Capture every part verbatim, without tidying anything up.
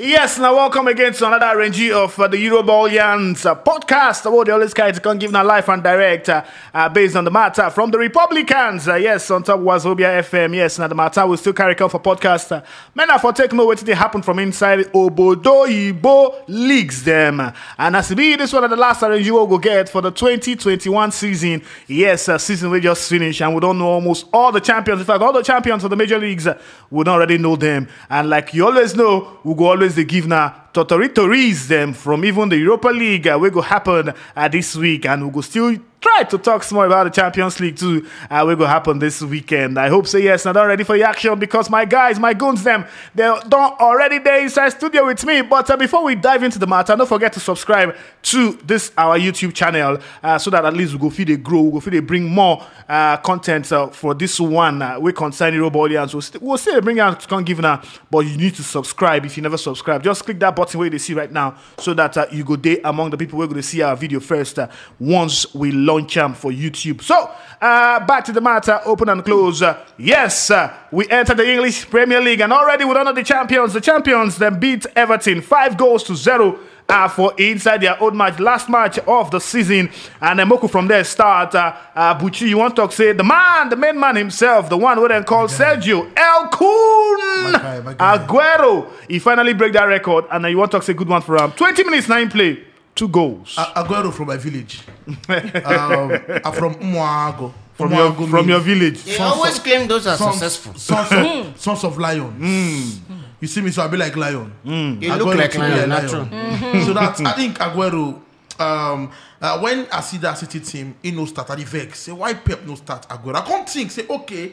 Yes, now welcome again to another arrangee of uh, the Euroball Yarns uh, podcast. What they always carry to come give now life and direct uh, uh, based on the matter from the Republicans. Uh, yes, on top was Obia F M. Yes, now the matter will still carry come for podcast. Uh, men are for take note what they happen from inside Obodo Ibo leagues them. And as it be, this one of the last arrangee we will get for the twenty twenty-one season. Yes, uh, season we just finished and we don't know almost all the champions. In fact, all the champions of the major leagues, uh, we don't already know them. And like you always know, we go always dey give na totori tories them from even the Europa League uh, wey go happen uh, this week, and we go still try to talk more about the Champions League too. Uh, wey go happen this weekend. I hope say yes, I don ready for the action because my guys, my goons them, they don't already there inside studio with me. But uh, before we dive into the matter, don't forget to subscribe to this our YouTube channel uh, so that at least we go fit dey grow, we go fit dey bring more uh, content uh, for this one uh, we concern Euroball Yarns. So st- we'll still bring out to come give now, but you need to subscribe if you never subscribe. Just click that button where you see right now so that uh, you go there among the people who are going to see our video first uh, once we launch them for YouTube. So uh, back to the matter, open and close. Uh, yes, uh, we entered the English Premier League and already we don't know the champions. The champions then beat Everton five goals to zero uh, for inside their old match, last match of the season. And then Moku from there start. Uh, uh, Buchi, you want to talk say the man, the main man himself, the one who then called Sergio El Kun Aguero. He finally break that record, and then you want to talk say good one for him. Twenty minutes now in play, two goals. A- Aguero from my village. um, I'm from Mwago. From your, from your village. They always claim those are successful. Sons of, sons of lions. Mm. You see me, so I be like lion. Mm. You look like lion, natural. Mm-hmm. So that I think Aguero, um, uh, when I see that City team, he no start at the vex. Say why Pep no start Aguero? I can't think. Say okay,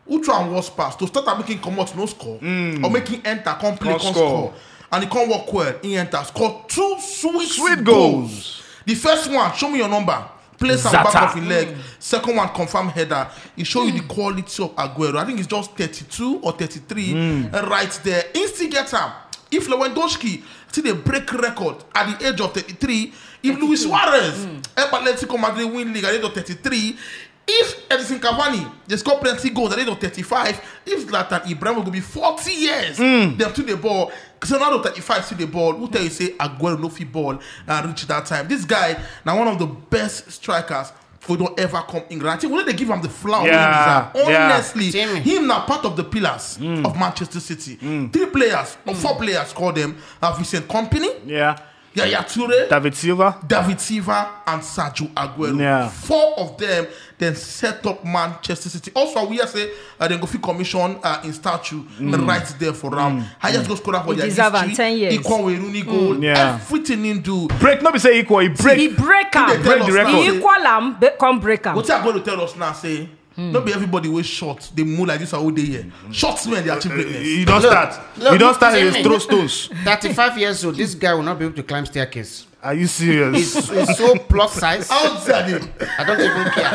which one was pass to start making come out no score mm. or making enter come play come score, and he can't work well. He enter score two sweet, sweet goals. goals. The first one, show me your number. Place am back of him leg. Mm. Second one, confirm header. He show you the quality of Aguero. I think it's just thirty-two or thirty-three mm. right there. He still get am. If Lewandowski still dey break record at the age of thirty-three, if Luis Suarez help Atletico Madrid win league at the age of thirty-three, if Edison Cavani dey score plenty goals at the age of thirty-five, if Zlatan Ibrahimovic go be forty years, mm. dem too dey ball. Cristiano Ronaldo thirty-five still dey ball. Who tell you say Aguero no fit ball and reach that time? This guy na one of the best strikers we don't ever come England. I think we don't give him the flower yeah, honestly. Yeah. Him now part of the pillars mm. of Manchester City. Mm. Three players, mm. four players call them uh, Vincent Kompany. Yeah. Yaya Toure, David Silva, David Silva, and Sergio Aguero. Yeah. Four of them then set up Manchester City. Also, we say uh, then go fit commission uh, in statue mm. right there for round. Mm. Highest goal scorer for their history. Ten years. Equal with Rooney goal. Mm. Yeah. Everything in do. Break, not be say equal, he break. He break am. Break the record. He equal am, come break am. What I'm going to tell us now, say, Hmm. No be everybody wey short dey move like this one wey dey here. Short men dey achieve greatness. You don start. Look, you don start dey throw stones. Thirty-five years old, this guy will not be able to climb staircase. Are you serious? He's, he's so plus size. How old is he? I don't even care.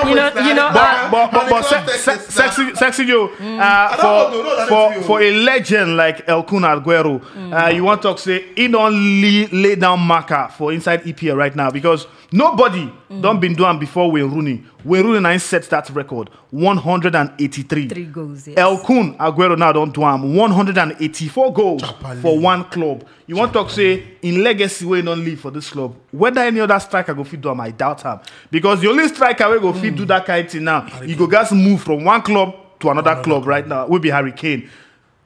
You know, you know, but but but, but se- se- sexy sexy Joe. Mm. Uh, for for for a legend like El Kun Aguero, mm. uh, you want to talk say he don lay, lay down marker for inside E P L right now because nobody mm. don been do am before Wayne Rooney. Wayne Rooney na set that record, one hundred and eighty-three. Three goals, yes. El Kun Aguero now don do am, one hundred and eighty-four goals Chapale. For one club. You want talk say in legacy wey don leave for this club, whether any other striker go fit do am, I doubt am. Because the only striker wey go fit mm. do that kind of thing now, he go gas move from one club to another, another club, club right now, will be Harry Kane.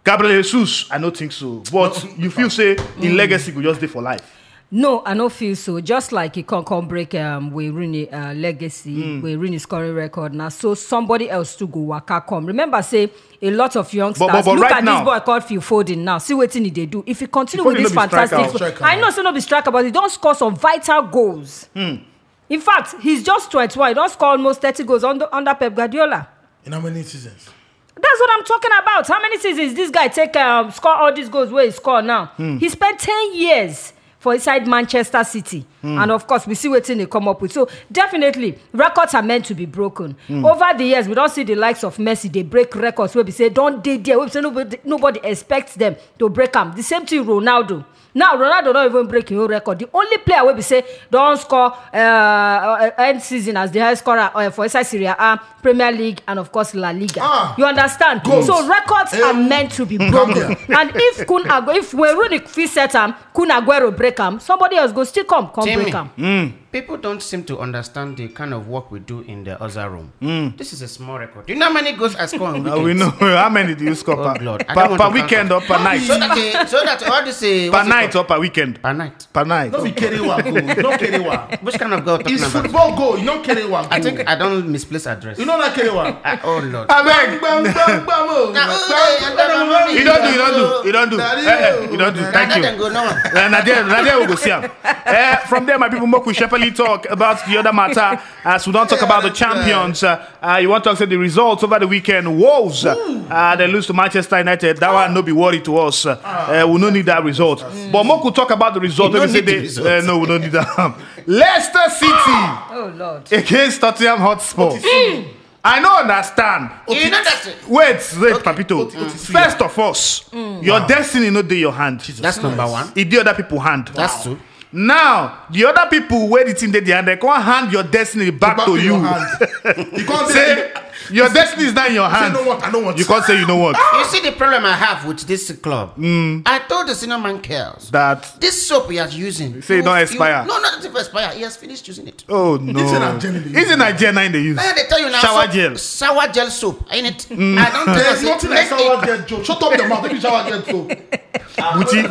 Gabriel Jesus, I don't think so. But no, you feel say in mm. legacy go just dey for life. No, I no feel so. Just like he can't come break um, Wayne Rooney uh, legacy, mm. Wayne Rooney scoring record. Now, so somebody else to go waka come. Remember, say a lot of youngsters. But, but, but look right at now, this boy called Phil Foden. Now, see what he they do. If he continue Foden with this fantastic, striker. I know, so no be striker, but he don't score some vital goals. Mm. In fact, he's just twenty-one. He don't score almost thirty goals under, under Pep Guardiola. In how many seasons? That's what I'm talking about. How many seasons this guy take um, score all these goals where he score now? Hmm. He spent ten years for inside Manchester City. And of course, we see wetin they come up with. So definitely, records are meant to be broken. Over the years, we don't see the likes of Messi. They break records where we say don't dey there. We say nobody, nobody expects them to break them. The same thing, Ronaldo. Now Ronaldo don't even break your own record. The only player wey be say don't score uh, uh, end season as the highest scorer uh, for inside Serie A, Premier League, and of course La Liga. Ah, you understand? So records are meant to be broken. And if Kun Agu- if Wayne Rooney fit set am, Kun Aguero break am, somebody else go still come come Timmy. break am. People don't seem to understand the kind of work we do in the other room. This is a small record. You know how many goals I score on weekends? Uh, we know. How many do you score Oh, per, Lord. I per, don't want per to count weekend them. or per night? So that, they, so that all this uh, Per what's it night called? or per weekend? Per night. Per night. No be carry one goal. You don't carry one. Which kind of goal are you It's talking about? football goal. You don't carry one goal. I think I don't misplace address. You know that carry one. Ah, oh Lord. I beg. Bam, bam, bam, bam, oh. Ah, oh, yeah, yeah, yeah, yeah, yeah. You don't do, you don't do, you don't do. Daddy, Eh, eh, oh, you don't do. Daddy. Thank you. Then go no one. Eh, na there, na there we go see am. Eh, from there, my people, make we sharply talk about the other matter. As we don't talk about the champions, uh, uh, you want to say the results over the weekend. Wolves, uh, uh, they lose to Manchester United. That one no be worry to us. Uh, uh, we no need that result. But make we talk about the result. You Let me don't say need the they, result. uh, no, we don't need that. Leicester City Oh Lord. against Tottenham Hotspur. I no understand. You know that Wait, wait, Papito. First of all, your destiny no dey your hand. That's number one. E dey other people hand. That's two. Now, the other people wey the thing dey their hand, they can't hand your destiny back Back to to you. your hand. You can't Say say your destiny is not in your hand. No want. I don't want. You can't say you know what. You see the problem I have with this club. I told the senior man girls That this soap he has using. Say it don't expire. No, not even expire. He has finished using it. Oh no. It's in Nigeria. It's in Nigeria now they use. Eh, they tell you now. Shower soap, gel. Shower gel soap. Ain't it? I don't There's think nothing like shower gel, Joe. Shut up your mouth. Don't be shower gel soap. Buchi,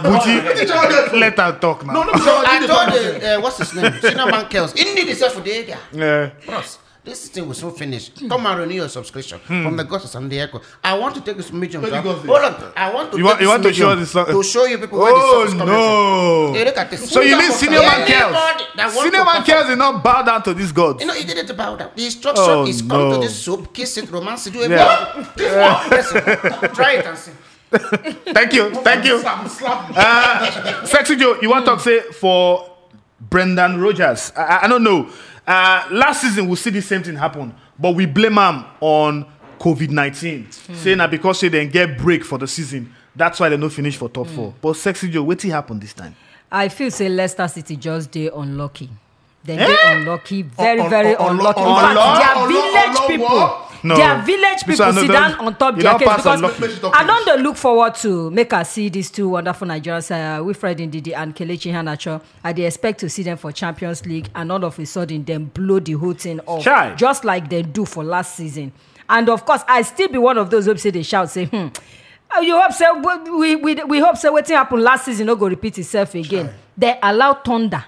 Buchi, let her talk now. No, no, shower I gel. Told the uh, what's his name? Senior man girls. He need himself for the area. Yeah. Bros, this thing will soon finish. Come and renew your subscription from the Gospel Sunday Echo. I want to take this medium. Hold on. I want to You want, take you this want to show medium the song? to show you people where the Oh song is coming no. from. Hey, look at this. So you mean senior man Anybody girls? that want Senior to man perform. girls did not bow down to these gods. You know, he didn't bow down. The instruction Oh, is come no. to this soap, kiss it, romance it, do everything. Yeah. This one, listen, try it and see. Thank you, thank you. Slap, slap. Uh, Sexy Joe, you want to say for Brendan Rodgers? I, I, I don't know. Uh, last season we see the same thing happen, but we blame him on COVID nineteen, saying that because say they get break for the season, that's why they no finish for top four. But Sexy Joe, wetin happen this time? I feel say Leicester City just dey unlucky. They dey unlucky, very, Un- un- very un- un- unlucky. In fact, unlucky. their village Unlucky. people, No. their village This people one no sit don- down on top you their don case pass because unlucky. I don dey look forward to make I see these two wonderful Nigerians, uh, Wilfred Ndidi and Kelechi Iheanacho. I dey expect to see them for Champions League, and all of a sudden, them blow the whole thing off, Chai. just like they do for last season. And of course, I still be one of those who say they shout, say, hmm. Uh, You hope say we we we, we hope say wetin happen last season no go repeat itself again. They allow thunder,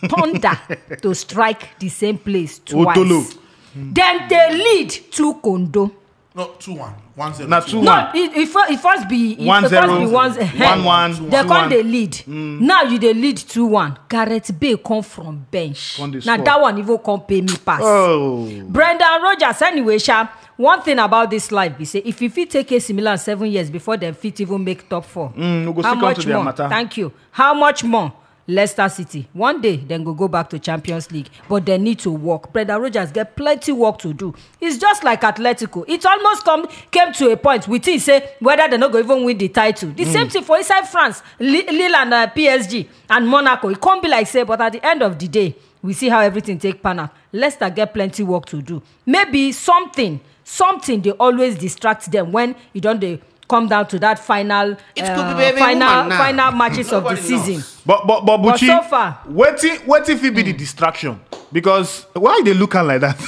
thunder to strike the same place twice. Otolo. Then they lead two kondo. No, two one. One zero. Na two one. No, it, it, fir- it first be it, One it first zero. be one One one. They Two can't one. they lead. Now you they lead two one. Gareth Bale come from bench. Come dey Now score. that one even come pay me pass. Oh. Brendan Rodgers, anyway, sha. One thing about this life be say if you fit take A C Milan seven years before them fit even make top four. Mm, we go How still come much to their more? matter. Thank you. How much more? Leicester City. One day, then go go back to Champions League, but they need to work. Brendan Rodgers get plenty work to do. It's just like Atletico. It almost come came to a point we think say whether they no go even win the title. The same thing for inside France, Li- Lille and uh, P S G and Monaco. It can't be like say, but at the end of the day, we see how everything take pan out. Leicester get plenty work to do. Maybe something, something they always distract them when you don't they come down to that final, It could be uh, baby final, woman now. final matches of the Nobody season. knows. But but but But Buchi, so far, wetin wetin fit be the distraction? Because why they look am like that?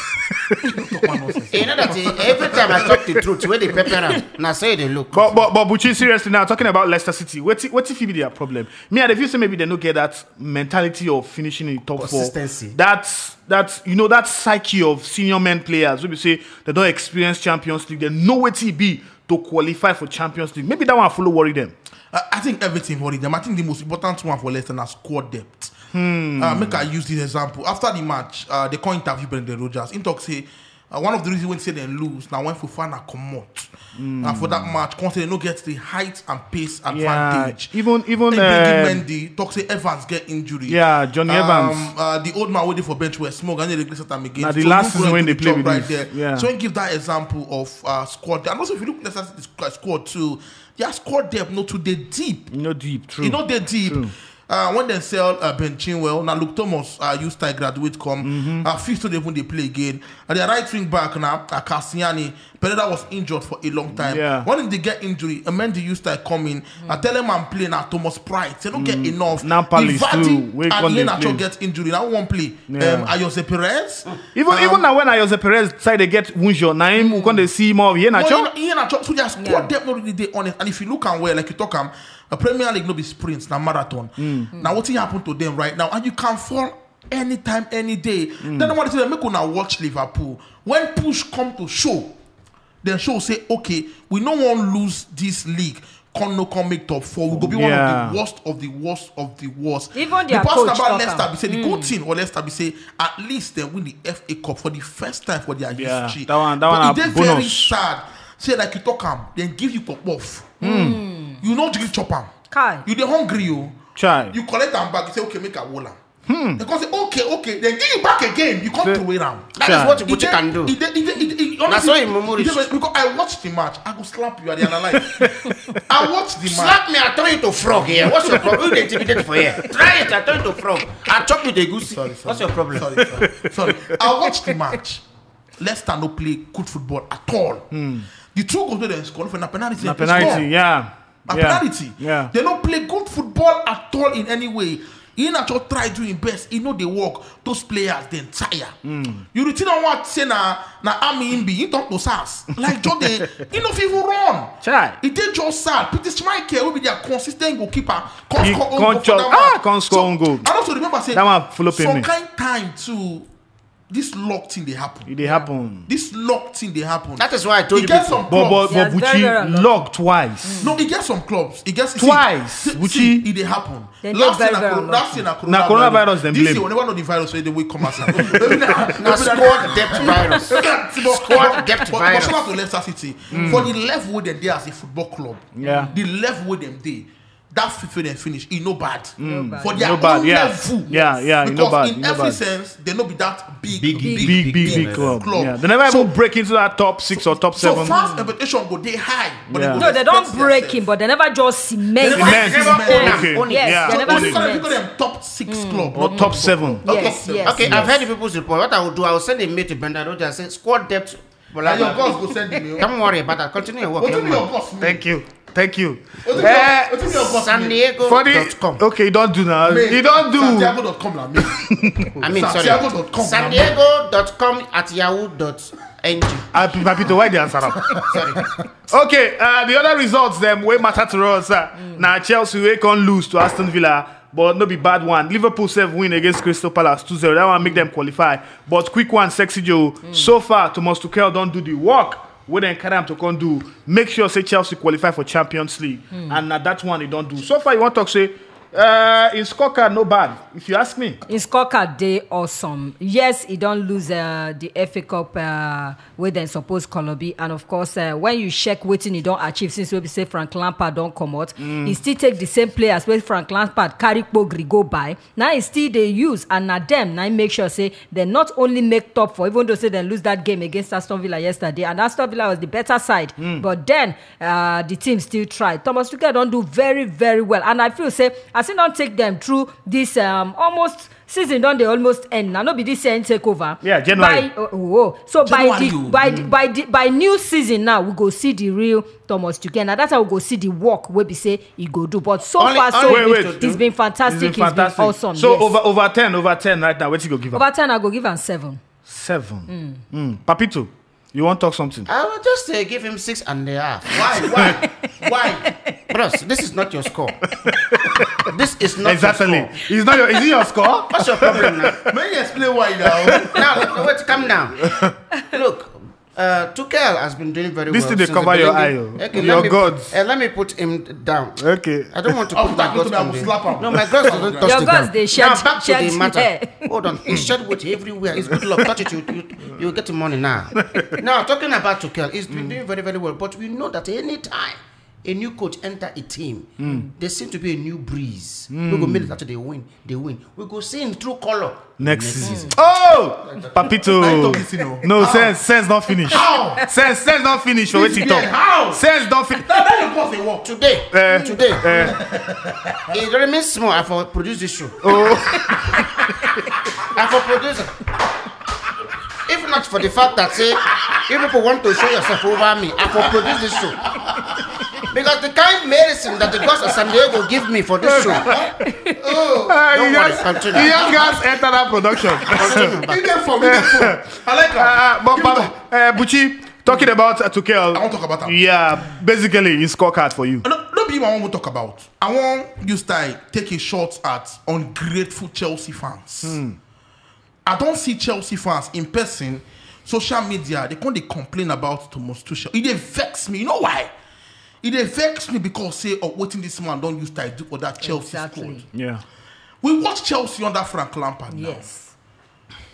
You know that eh, every time I talk the truth, where they pepper am, now say they look. But but but Buchi, seriously now, talking about Leicester City, wetin wetin fit be their problem? Me, I dey feel say maybe they no get that mentality of finishing in top Consistency. four. That that you know that psyche of senior men players. We be say they don't experience Champions League. They know what it be to qualify for Champions League. Maybe that one follow worry them. I, I think everything worry them. I think the most important one for Leicester na squad depth. Uh, make I use this example. After the match, uh, they come interview Brendan Rodgers. He talk say uh, one of the reasons when say they lose now when Fofana comot. uh, for that match. Come say they no get the height and pace Yeah, advantage. even even They bring in uh, Mendy, talk say Evans get injury. Yeah, Johnny um, Evans. Uh, the old man waiting for bench was smoke and they regret am again. Na the So last look season at when the they play job with right this. There. Yeah. So he give that example of uh, squad. And also, if you look at the squad too, their squad depth not too they deep. You know deep, true. You know they deep. True. Uh, when they sell uh, Ben Chilwell, now Luke Thomas uh, used to graduate come. Uh, fifth to even they play again. And their right wing back now, uh, Cassiani. Pereira was injured for a long time. Yeah. When they get injury, Mendy used to come in. I tell him I'm playing now Thomas Pride. They don't get enough. Nampalys Vardy too, wey and come dey Iheanacho play. Get injury. Now one play. Yeah. Um, Ayoze Perez. Even um, even now when Ayoze Perez side they get wunjo, na him we come dey see more of Iheanacho. Iheanacho. So their squad depth not really they honest. And if you look and well, like you talk, um, a Premier League no be sprints, na marathon. Now what happened to them right now? And you can fall anytime, any day. Then nobody say make una watch Liverpool. When push come to show, then show say okay, we no wan lose this league. Come no come make top four. We go be one Yeah. Of the worst of the worst of the worst. Even the their person coach about talk Leicester am. Be say the good thing or Leicester be say at least they win the F A Cup for the first time for their Yeah, history. that one- that But one e na dey very bonus. Sad. Say like you talk am, then give you cup off. You no drink chop am. Kai. You dey hungry o. Chai. You collect am back. You say okay, make I hold am. They come say okay, okay. Then give you back again. You come throw it am. That is Chai. what Buchi can do. It dey- it dey- it dey- it- Na so honestly, him mumu it dey- reach. Because I watch the match, I go slap you at the analyze. I watch the match. Slap me, I turn you to frog here. What's your problem? You dey intimidate for here. Try it, I turn you to frog. I chop you the goosey. What's your problem? Sorry, sorry, sorry. I watch the match. Leicester no play good football at all. The two goals wey dem score for na penalty. Na Dem score. Penalty, yeah. Na Yeah. Penalty. Yeah. They no play good football at all in any way. He not just try do him best. He know they work. Those players then tire. You routine on what say na na army him be. He talk to sars like just they. He no fit even run. Chai. It dey just sad. Peter Schmeichel will be their consistent goalkeeper. Come He score own come goal for chop- that ah, match. come score So, own goal. And also remember say That one follow some payment. Kind time too. This luck thing they happen. It dey happen. This luck thing they happen. That is why I told E you get people. Some But but clubs. but Yes, very, very Buchi lucky. Luck twice. No, e get some clubs. E get see, Twice, see, Buchi. See, e dey happen. Dem dey Last very, year na very coro- unlucky. Last year na Na coronavirus dem This blame. Year we never know the virus wey dey wake come outside. Na squad depth virus. Squad depth but, virus. But shout out to Leicester City for the level wey dem dey as a football club. Yeah. The level wey dem dey. That fit wey dem finish, e no bad. No bad. For their No bad, own yeah. Level. Yeah, yeah, e no Because bad, in e no every bad. Sense, they no be that big, Big, Big big big club. club. Yeah. They never So- even break into that top six or top So seven. Fans expectation go dey high. But Yeah. they go No, they don't respect break themselves. him, but they never just cement. They never Cement. cement. Okay. Own it. Yes, Yeah. they So never only kind of cement. People dem top six club. Or Not top top seven. Not Yes, top yes. Okay, yes. I've heard the people report. What I will do, I will send a mail to Bernardo and say, squad depth. And your boss go send the mail. Don't worry about that. Continue your work. What do Young you mean your man. boss mail? Thank you. Thank you. What do you mean- Eh, what do you mean your boss San mail? Diego For the dot com. Okay, you don't do now. Mail. You don't do. Santiago dot com na mail. I mean, sorry. Santiago dot com. San Diego dot com at yahoo dot ng. Uh, Papito, why the answer up? Sorry. Okay, uh, the other results them way matter to us. Uh, Now Chelsea we can lose to Aston Villa, but no be bad one. Liverpool sef win against Crystal Palace two zero. That one make them qualify. But quick one, Sexy Joe. So far, Thomas Tuchel don't do the work. We then carry him to come do. Make sure say Chelsea qualify for Champions League, and now that one they don't do. So far, you want to talk say uh, in scorecard no bad. If you ask me, Im scorecard dey awesome. Yes, e don lose uh, the F A Cup uh, wey dem suppose kolobi, and of course, uh, when you check wetin e don achieve since wey be say Frank Lampard don comot, e still take the same players wey Frank Lampard carry kpogri go buy. Na e still dey use, and na dem na im make sure say dem not only make top four, even though say dem lose that game against Aston Villa yesterday, and Aston Villa was the better side, but then uh, the team still try. Thomas Tuchel don do very, very well, and I feel say as he don take them through this um, almost season don dey almost end na, no be this year im take over. Yeah, January. By, oh, oh, oh. So by January the o. by the by the by new season now we go see the real Thomas Tuchel. Na that time we go see the work wey be say e go do. But so Only- far so only Wait, thing wait. to do. It's been fantastic. It's been It's been fantastic. Awesome. So Yes. over over ten, over ten right now. What you go give him? Over ten, I go give am seven. Seven. Mm. Papito, you want to talk something? I will just uh, give him six and a half. Why? Why? Why? Bros, this is not your score. This is not Exactly. Your score. It's not your. Is it your score? What's your problem now? May you explain why now? Now, wait, calm down. Look, Uh, Tuchel has been doing very This well. Thing dey Since the cover your beginning. Eye. Oh. Okay, Your let me, gods. Uh, let me put him down. Okay. I don't want to put my gods on him. No, my gods don't touch Your the gods ground. They shed, Now back to the matter. Hold on. He shed with everywhere. It's good luck. Touch it. You you you get the money now. Now talking about Tuchel, he's been doing very very well. But we know that anytime a new coach enter a team, there seem to be a new breeze. We go make that they win. They win. We go see him through color. Next season. Oh, Papito. No, sense, sense not finish. How? Sense, sense not finish for wetin he talk. How? Sense not finish. That, that your boss dey work. Today, uh, today, uh, it remains small. I for produce this show. Oh. I for produce. If not for the fact that say you people want to show yourself over me, I for produce this show. Because the kind medicine that the gods of San Diego give me for this show. Oh, don't worry, continue. He just guys enter that production. He dey for me. I like uh, but but uh, Buchi, talking about uh, Tuchel. I want to talk about him. Yeah, basically, his scorecard for you. No, no be him I want to talk about. I want you style take a shot at ungrateful Chelsea fans. Hmm. I don't see Chelsea fans in person. Social media, they come dey complain about Thomas Tuchel. It dey vex me. You know why? It dey vex me because say of wetin this man don use style do for that Chelsea squad. Yeah. We watch Chelsea under Frank Lampard now. Yes.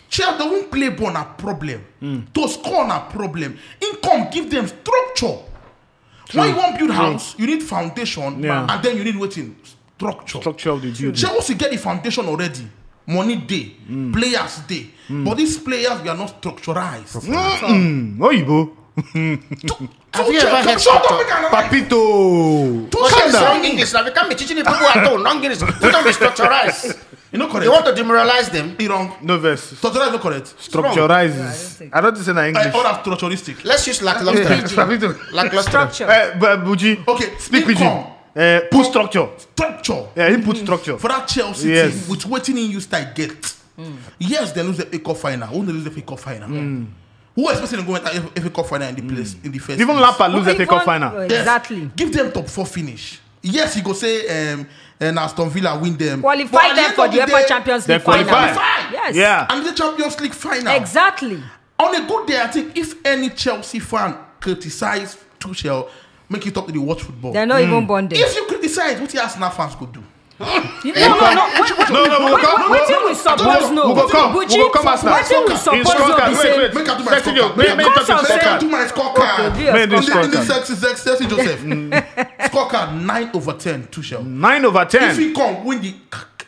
Chelsea don play ball na problem. To score na problem. Income give them structure. When you wan build house, you need foundation, Yeah. And then you need wetin? Structure. Structure of the building. Chelsea get the foundation already. Money dey, players dey, but these players were not structurized. Mm, Oyibo. Have you ever heard Shut up, Tuchel? make I analyze. Papito. What is wrong English? Now we can't be teaching the people at home wrong English. We don't be structurized. You know correct. You want to demoralize them? You wrong. No verse. Structurized no correct. Structurizes. I don't say na Uh, English. all that structuristic. Let's use lackluster. Papito. Lackluster. Structure. Uh, but Buchi, Okay, speak income, pidgin. Uh, put structure. Structure. Yeah, he put structure. For that Chelsea Yes. Team, with wetin he used to get. Yes, they lose the F A Cup final. Who dey lose the F A Cup final? Who expecting to go enter F A Cup final in the place in the first Even place? Lampard lose Who F A Cup even- final. Oh, Yes. Exactly. Give them top four finish. Yes, he go say um, and Aston Villa win them. Qualify But at them end for of the F A day, Champions They League final. qualify. Yes. Yeah. And the Champions League final. Exactly. On a good day, I think if any Chelsea fan criticize Tuchel, make it up to the watch football. They're not even bonded. If you criticize, what the Arsenal fans go do? You- No, no, no. Wait, wait, No, no, we'll come- wetin we suppose know. We'll go come. We'll go come as now. Wetin we In suppose know scorecard, be wait, say wait. Make I do my Sexy Joe, scorecard. make, make Because talk of in say- scorecard. Do my scorecard. Okay, do your Make this scorecard. In the, in the scorecard. sexy, sexy, sexy Joseph. Scorecard nine over ten, Tuchel. Nine over If ten. He come win the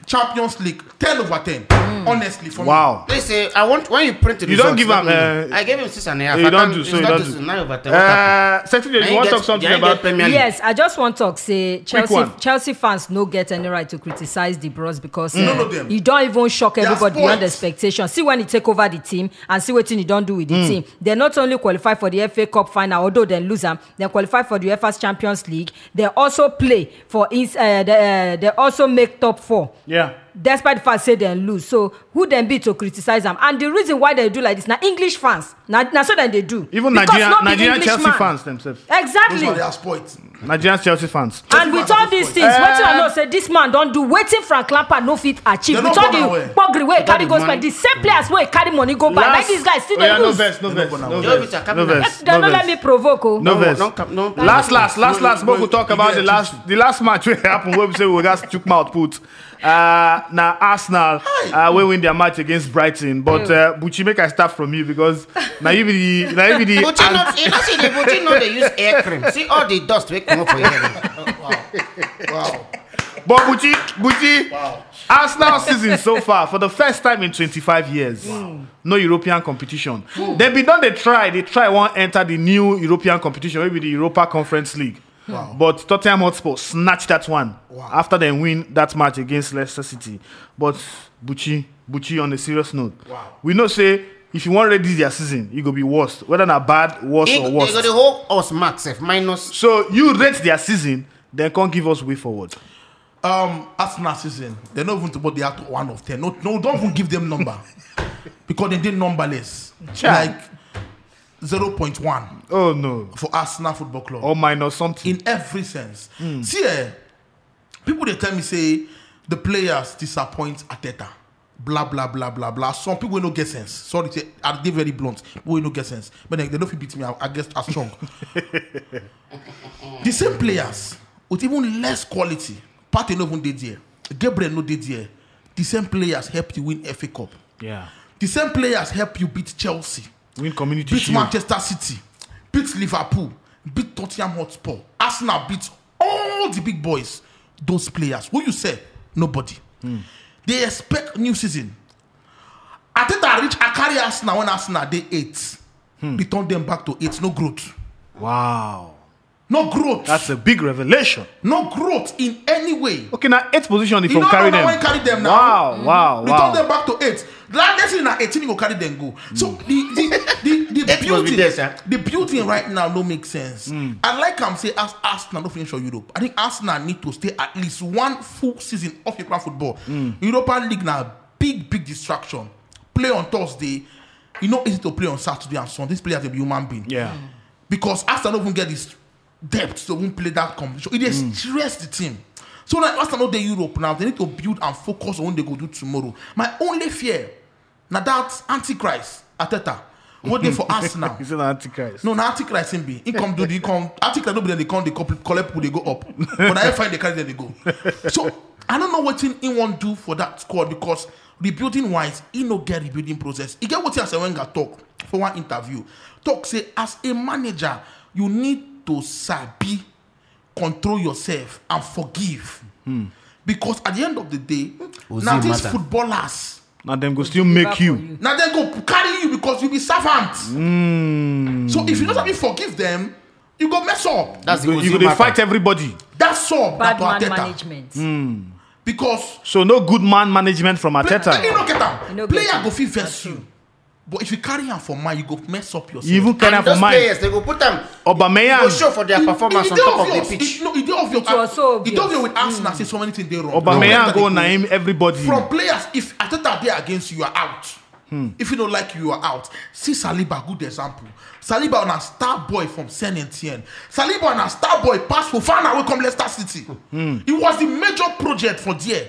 Champions League, ten over ten. Honestly, for me. Wow. Listen, I want when you print the You don't results, give let am, me know. uh, I gave him six and a half. You I don't can't- do so, it's you not don't this do. is nine over ten. What happened? Uh, Sexy Joe, Now you want get- talk something now about? Get Premier League. Yes, I just want to talk say Chelsea one. Chelsea fans no get any right to criticize the Bros because None uh, of them. you don't even shock They are everybody beyond spoiled. Expectation. See when he take over the team and see what he don't do with the team. They not only qualify for the F A Cup final, although they lose them, they qualify for the U E F A's Champions League. They also play for ins- uh, they, uh, they also make top four. Yeah. Despite the fact say they lose, so who dem be to criticize am? And the reason why they do like this na English fans. Na na so dem dey do. Even Because Nigerian no be Nigerian English Chelsea man. Fans themselves. Those Exactly. are their spoils. Nigerian Chelsea fans. And with all these things, wetin I know say this man don do wetin Frank Lampard no fit achieve. They With no all born the away. pogri wey he carry go Money. spend, the same players wey he carry money go buy, like these guys still Oh, yeah, dey no lose. Vex, no They Vex, no born no away. Joe Vex, Victor, no Captain. Vex, They no no let me Vex. provoke o. No Vex. No, no, no, Last, last, last, last. Make we talk about the Idiot. last, the last match wey happen wey we say we gas chook mouth put. Uh, na Arsenal uh, wey win their match against Brighton, but uh, Buchi, make I start from you because na you be the na you be the. Buchi no, you know, see the Buchi no dey use air cream. See all the dust wey come up for your head. But Buchi, Buchi, Arsenal season so far for the first time in twenty-five years, no European competition. Dem bin don dey try, dey try wan enter the new European competition, maybe the Europa Conference League. But Tottenham Hotspur snatch that one after dem win that match against Leicester City. But Buchi, Buchi, on a serious note, we know say if you wan rate this their season, e go be worst. Whether na bad, worst He, or they worst. go dey hold us mark sef, minus. So you rate their season, then come give us way forward. Um, Arsenal season, they no even to put the out one of ten. No, no, don't even give them number because they did numberless. Chai. Like zero point one Oh no. For Arsenal Football Club Or minus something. In every sense. See, eh, people they tell me say the players disappoint Arteta. Blah blah blah blah blah. Some people wey no get sense. Sorry, say, I dey very blunt. People wey no get sense, but they, they no fit beat me. I, I guess as strong. The same players with even less quality. Partey no even dey there. Gabriel no dey there. The same players help you win F A Cup. Yeah. The same players help you beat Chelsea, Win community beat shield. Manchester City, beat Liverpool, beat Tottenham Hotspur, Arsenal beat all the big boys. Those players who you say nobody. They expect new season. Arteta reach, I carry Arsenal when Arsenal dey eight. Return them back to eight. No growth. Wow. No growth. That's a big revelation. No growth in any way. Okay, now eight position if You you know carry now them. When carry them now. Wow, wow, Return wow. Them back to eight. That next thing na eighteen go carry them go. So the the the, the Eight must be building, there, sir. The building right now no make sense. I like am say as Arsenal no finish for Europe. I think Arsenal need to stay at least one full season of European football. Europa League na big big distraction. Play on Thursday. You know easy to play on Saturday and Sunday. These players dey be human being. Yeah. Because Arsenal no even get this depth to even play that competition. It dey stress the team. So like Arsenal no dey Europe now, they need to build and focus on what they go do tomorrow. My only fear na that antichrist Arteta wey dey for Arsenal. He's an antichrist. No, na antichrist him be. He come do the he come antichrist no be there they come they come collect people they go up. But I find the carry them they go. So I don't know what he want do for that squad because rebuilding wise, he no get rebuilding process. He get what Arsene Wenger talk for one interview. Talk say as a manager, you need to sabi control yourself and forgive. Because at the end of the day, Ozil now these matter. Footballers, Now them go still make you. Now they go carry you because you be servant. So if you don't sabi forgive them, you go mess up. That's You go, you go dey fight everybody. That's all. Bad That man Arteta. Management. Because So no good man management from player, Arteta. you no get am. You no get Player am. Go fit That's vex true. You, but if you carry am for mind, you go mess up yourself. You even carry am And for those mind. Players, they go put them. Aubameyang. Go show for their performance It on dey top of the obvious. Pitch. It, no, it dey obvious. It was so It dey obvious obvious. with Arsenal. Say so many things dey wrong. Aubameyang No, go they na him everybody. From players, if Arteta dey against you, you are out. If you don't like you, you are out. See Saliba, good example. Saliba on a star boy from Saint Etienne. Saliba on a star boy pass Fofana wey come Leicester City. He was the major project for there.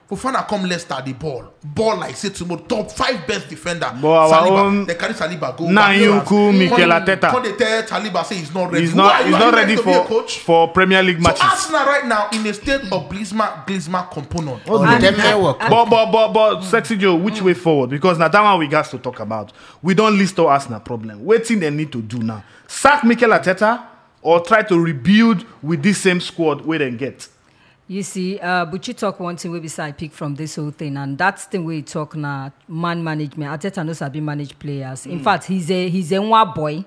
Fofana come Leicester the ball. Ball like say tomorrow top five best defender. But our Saliba, own they carry Saliba go. Nayunku, Come- Mikel Arteta. Come they tell Saliba say he's not ready. He's Who not. are you? He's Are not you ready to be a for coach? For Premier League So matches. Arsenal right now in a state of Glisma Glisma component. Oh, the ten-man work. But but but but Sexy Joe, which way forward? Because now that one we got to talk about. We don't list all Arsenal problem. Wetin they need to do now? Sack Mikel Arteta or try to rebuild with this same squad wey dem get. You see, uh, Buchi talk one thing wey be say I pick from this whole thing, and that thing wey he talk na man management. Arteta no sabi manage players. In fact, he's a he's a nwa boy.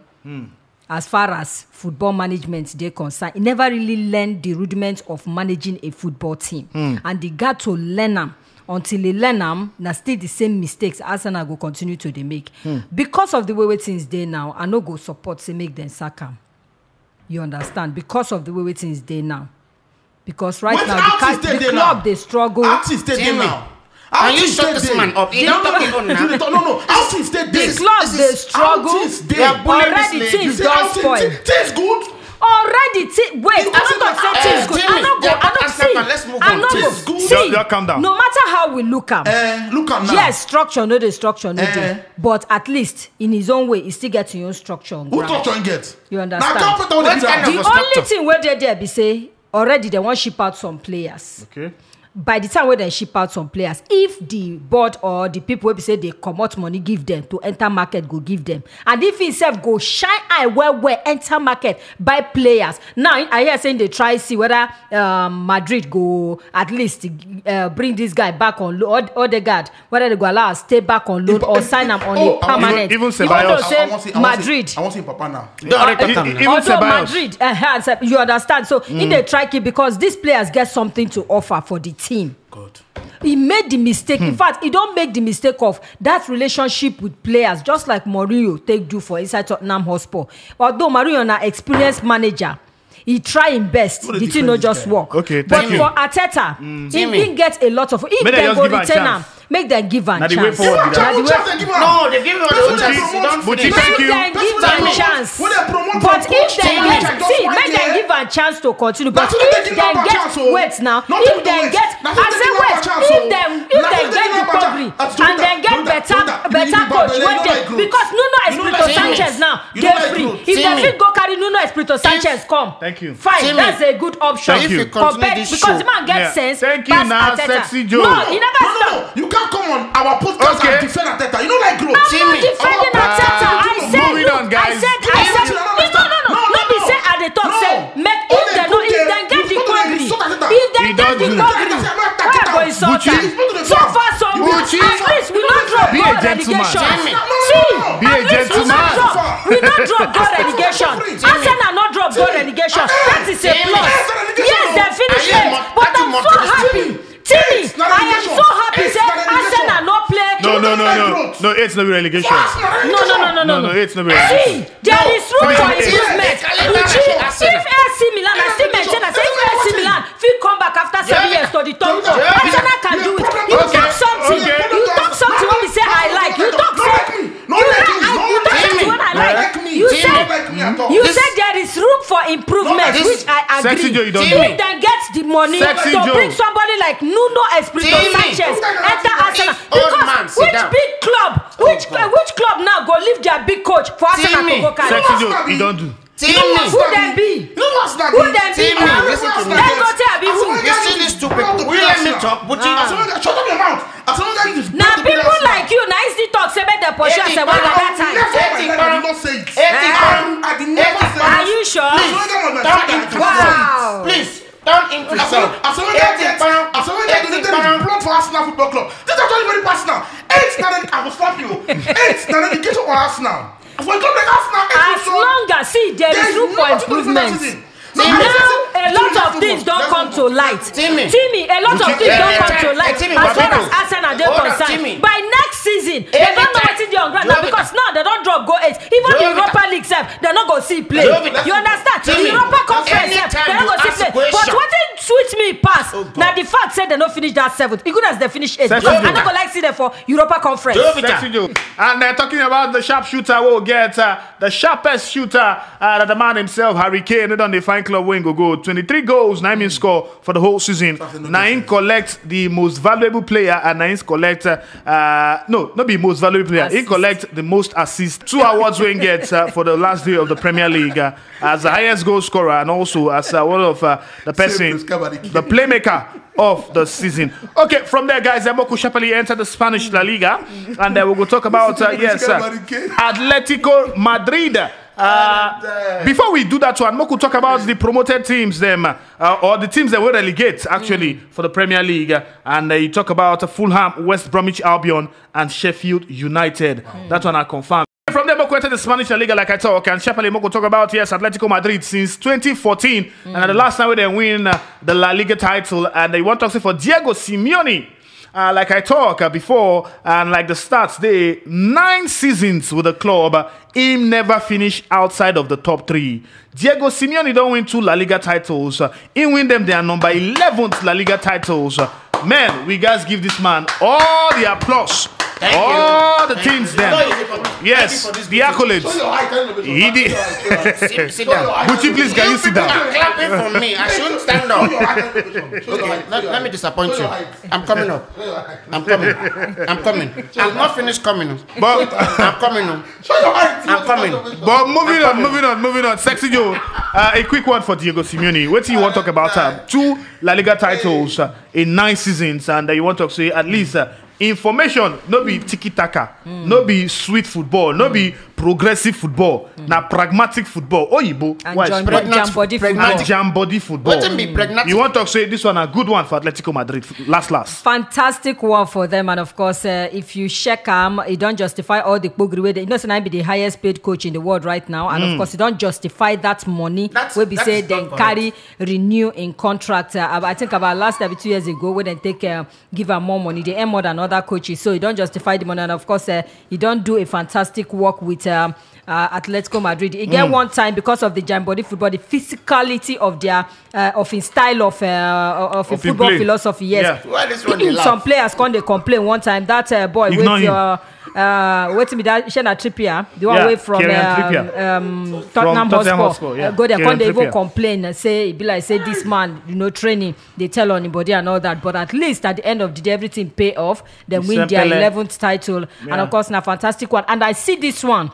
As far as football management dey concerned, he never really learned the rudiments of managing a football team, and he got to learn am. Until he learn am, na still the same mistakes Arsenal go continue to dey make. Because of the way wey things dey now, I no go support say make dem sack am. You understand? Because of the way wey things dey now. Because right Wait, now how the, things ca- dey the dey club now? Dey struggle. How things dey dey Timmy, now? Can you Things shut dey this dey. man up? He don't talk his own now. No, no, no. How things dey The dey? club this dey is- struggle. How things dey? They are bullying Already this things lady. Say how don spoil. Things, things good. Already things wait. I Because no talk say uh, things good. Timmy, I no go. they are I no not see. accepting. Let's move I on. no go. Things good. See, Y'all, y'all calm down. No matter how we look am, Eh, look am now. Yes, structure no dey structure no Eh. dey. But at least in his own way, he still get his own structure on Who ground. Structure him get? You understand? Na carpenter wey What dey do kind am. of The a only structure? Thing wey dey there be say already they wan ship out some players. Okay. By the time wey dem ship out some players, if the board or the people wey be say dey comot money give them to enter market go give them, and if himself go shine eye well well enter market buy players. Now I hear say they try see whether um, Madrid go at least uh, bring this guy back on loan. Odegaard, whether they go allow am stay back on loan or sign am on Oh, a permanent. Even- even Even though Ceballos. say I wan see- I wan see- Madrid. I wan see Papa now. Don't already E- talk am e- now. even Although Ceballos. Madrid, uh, has, uh, you understand. So he dey try keep because these players get something to offer for the team. God. He made the mistake. In fact, he don't make the mistake of that relationship with players, just like Mourinho take do for inside Tottenham Hotspur. Although Mourinho na experienced manager, he try him best. No dey The thing no defend this just guy. Work. Okay, But thank you. For Arteta, he Timmy. didn't get a lot of. If Make dem they just go give am retain chance. Am, make them give am Na the way chance. Forward be that. Na the way Chance dem give am. No, they give him a Person chance. dey He promote- don't But finish. you thank you. Make them give Thank am you. chance. When they promote But from if coach to they manager, get just see, one make them year, give a chance to continue. But if dem get, wait now, if dem get, I say wait, if dem, if dem get the Kobe and dem get better, better coach wey dey, because Nuno Espirito Sanchez now dey free. If dem fit go carry Nuno Espirito Sanchez come, fine, that's a good option. Because the man get sense pass Arteta. No, he never stop. You can't come on our podcast and defend Arteta. You know, like, grow. I'm not defending Arteta. I said, look, I said, no, no, no, no, no, no, no, be say I dey talk say make, if dem no, if dem get the Kobe, if dem get the Kobe, why go insult am? So far so good. At least we no drop go relegation. See, at least we no drop, we no drop go relegation. Arsenal no drop go relegation. That is a plus. Yes, dem finish eight, but I'm so happy. Timmy, I am so happy say Arsenal no play. No, no, no, no, no, it's no relegation. No, no, no, no, no, no, it's no relegation. See, there is room for improvement. If AC Milan, I still maintain, I say if AC Milan fit come back after seven years to the top four, Arsenal can do it. You talk something, you talk something wey be say I like. You talk say, you like, you talk something wey I like. You say, you say there is room for improvement, which I agree. If dem get the money to bring somebody like Nuno Espirito Sanchez enter Arsenal, because which big club, which which club now go leave their big coach for Arsenal to go carry? Sexy Joe, you don't do. Who dem be? Who dem be? Dangote abi who? You see these two people. Will you let me talk? But you shut up your mouth. Na people like you na easy talk say make dem pursue as a wonder that time. Are you sure? Please, don't interrupt. Please, don't interrupt. As someone that donated, as someone that donated his blood for Arsenal Football Club, this is actually very personal. Eight na, I will slap you. Eight na dedication for Arsenal. For a club like Arsenal, as long as, see, there is room for improvement. Now a lot of things don come to light. Timmy, a lot of things don come to light as far as Arsenal dey concerned. By next season, dem don know wetin dey on ground now, because now dem don drop go eight. Even the Europa League sef, dem no go see play. You understand? The Europa Conference sef, dem no go see play. But wetin sweet me pass na the fact say dem no finish that seventh. E good as dem finish eighth. I no go like see dem for Europa Conference. And uh, talking about the sharpshooter, we'll get uh, the sharpest shooter, uh, that the man himself, Harry Kane, don dey find club wey go go. Twenty-three goals na him score for the whole season. Na him collect the most valuable player, and na him collect, uh, uh, no, not be most valuable player. He collect the most assists. Two awards wey he get uh, for the last day of the Premier League, uh, as the highest goal scorer and also as uh, one of uh, the person, the playmaker of the season. Okay, from there, guys, Moko Shapali enter the Spanish La Liga, and uh, we will talk about uh, yes, uh, Atletico Madrid. Uh, before we do that one, Moko talk about the promoted teams, them uh, or the teams that were relegate actually for the Premier League, uh, and uh, you talk about uh, Fulham, West Bromwich Albion, and Sheffield United. That one I confirm. From there, Moko enter the Spanish La Liga, like I talk, and Shapali Moko talk about yes, Atletico Madrid since twenty fourteen, and the last time they win uh, the La Liga title, and they want to say for Diego Simeone. Uh, like I talk uh, before, and like the stats, they nine seasons with the club, uh, him never finish outside of the top three. Diego Simeone don't win two La Liga titles. Uh, he win them their number eleventh La Liga titles. Uh, man, we guys give this man all the applause. All the things then. Yes, the accolades. He did. Sit down. Buchi, please, can you sit down? You're clapping for me. I shouldn't stand up. Okay, let, let me disappoint you. I'm coming up. I'm coming. I'm coming. I've not finished coming. But I'm coming. I'm coming. But moving on, moving on, moving on. Sexy Joe, uh, a quick one for Diego Simeone. What do you want to talk about? Uh, two La Liga titles uh, in nine seasons, and uh, you want to say at least uh, information, no be tiki taka, no be sweet football, no be progressive football, na pragmatic football. Oyibo, and why is jam, pragmatic? Jam body football. Jam body football. Wetin be pragmatic? You want to say this one a good one for Atletico Madrid? Last, last. Fantastic one for them, and of course, uh, if you check am, e don justify all the kpogri wey dey. You know say na him be the highest paid coach in the world right now, and of course, e don justify that money wey be say dem carry renew in contract. Uh, I think about last, uh, two years ago, when they take uh, give am more money, they earn more than other coaches. So he don't justify the money, and of course, uh, he don't do a fantastic work with. Um, uh, Atletico Madrid. He get one time because of the jam body football, the physicality of their uh, of his style of uh, of his football philosophy. Yes, some players come dey complain one time that uh, boy with your Uh, wetin be that? Shey na Trippier, the one Yeah, wey from Kieran um, Trippier. um, Tottenham Tottenham Hotspur. Hotspur, yeah. Uh, go there, Kieran come dey even Trippier. Complain and say e be like say this man, you know, training dey tell on him body and all that. But at least at the end of the day, everything pay off. Dem win their Sempele. eleventh title, and Yeah. of course, na fantastic one. And I see this one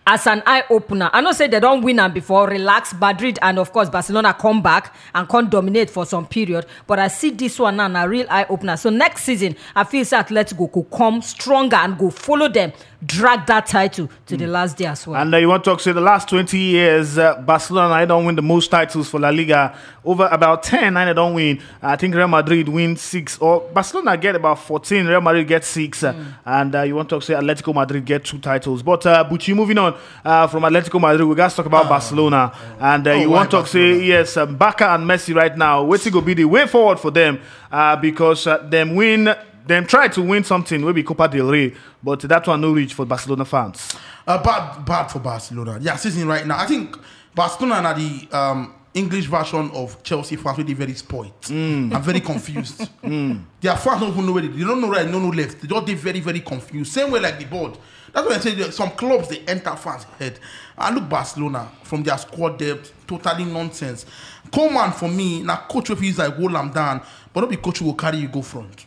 as an eye opener. I know say they don win am before, relax Madrid, and of course Barcelona come back and come dominate for some period. But I see this one now na real eye opener. So next season, I feel say Atletico go come stronger and go follow them, drag that title to the last day as well. And uh, you want to talk say the last twenty years, uh, Barcelona, I don't win the most titles for La Liga. Over about ten, I don't win. I think Real Madrid win six, or Barcelona get about fourteen. Real Madrid get six, uh, and uh, you want to talk say Atletico Madrid get two titles. But uh, but you moving on uh, from Atletico Madrid, we got to talk about Barcelona, and uh, you why want to talk say Barcelona? Yes, um, Barca and Messi right now. What's it gonna be the way forward for them? Uh, because uh, them win, them try to win something. Will be Copa del Rey, but that one no reach for Barcelona fans. Uh, bad, bad for Barcelona. Yeah, season right now. I think Barcelona are the um, English version of Chelsea fans, wey dey very spoiled and very confused. Their fans don't even know where they, they don't know right, no no left. They just dey very very confused. Same way like the board. That's why I say that some clubs dey enter fans head. And look Barcelona from their squad depth, totally nonsense. Coleman for me na coach wey fit use like hold am down, but no be coach who go carry you go front.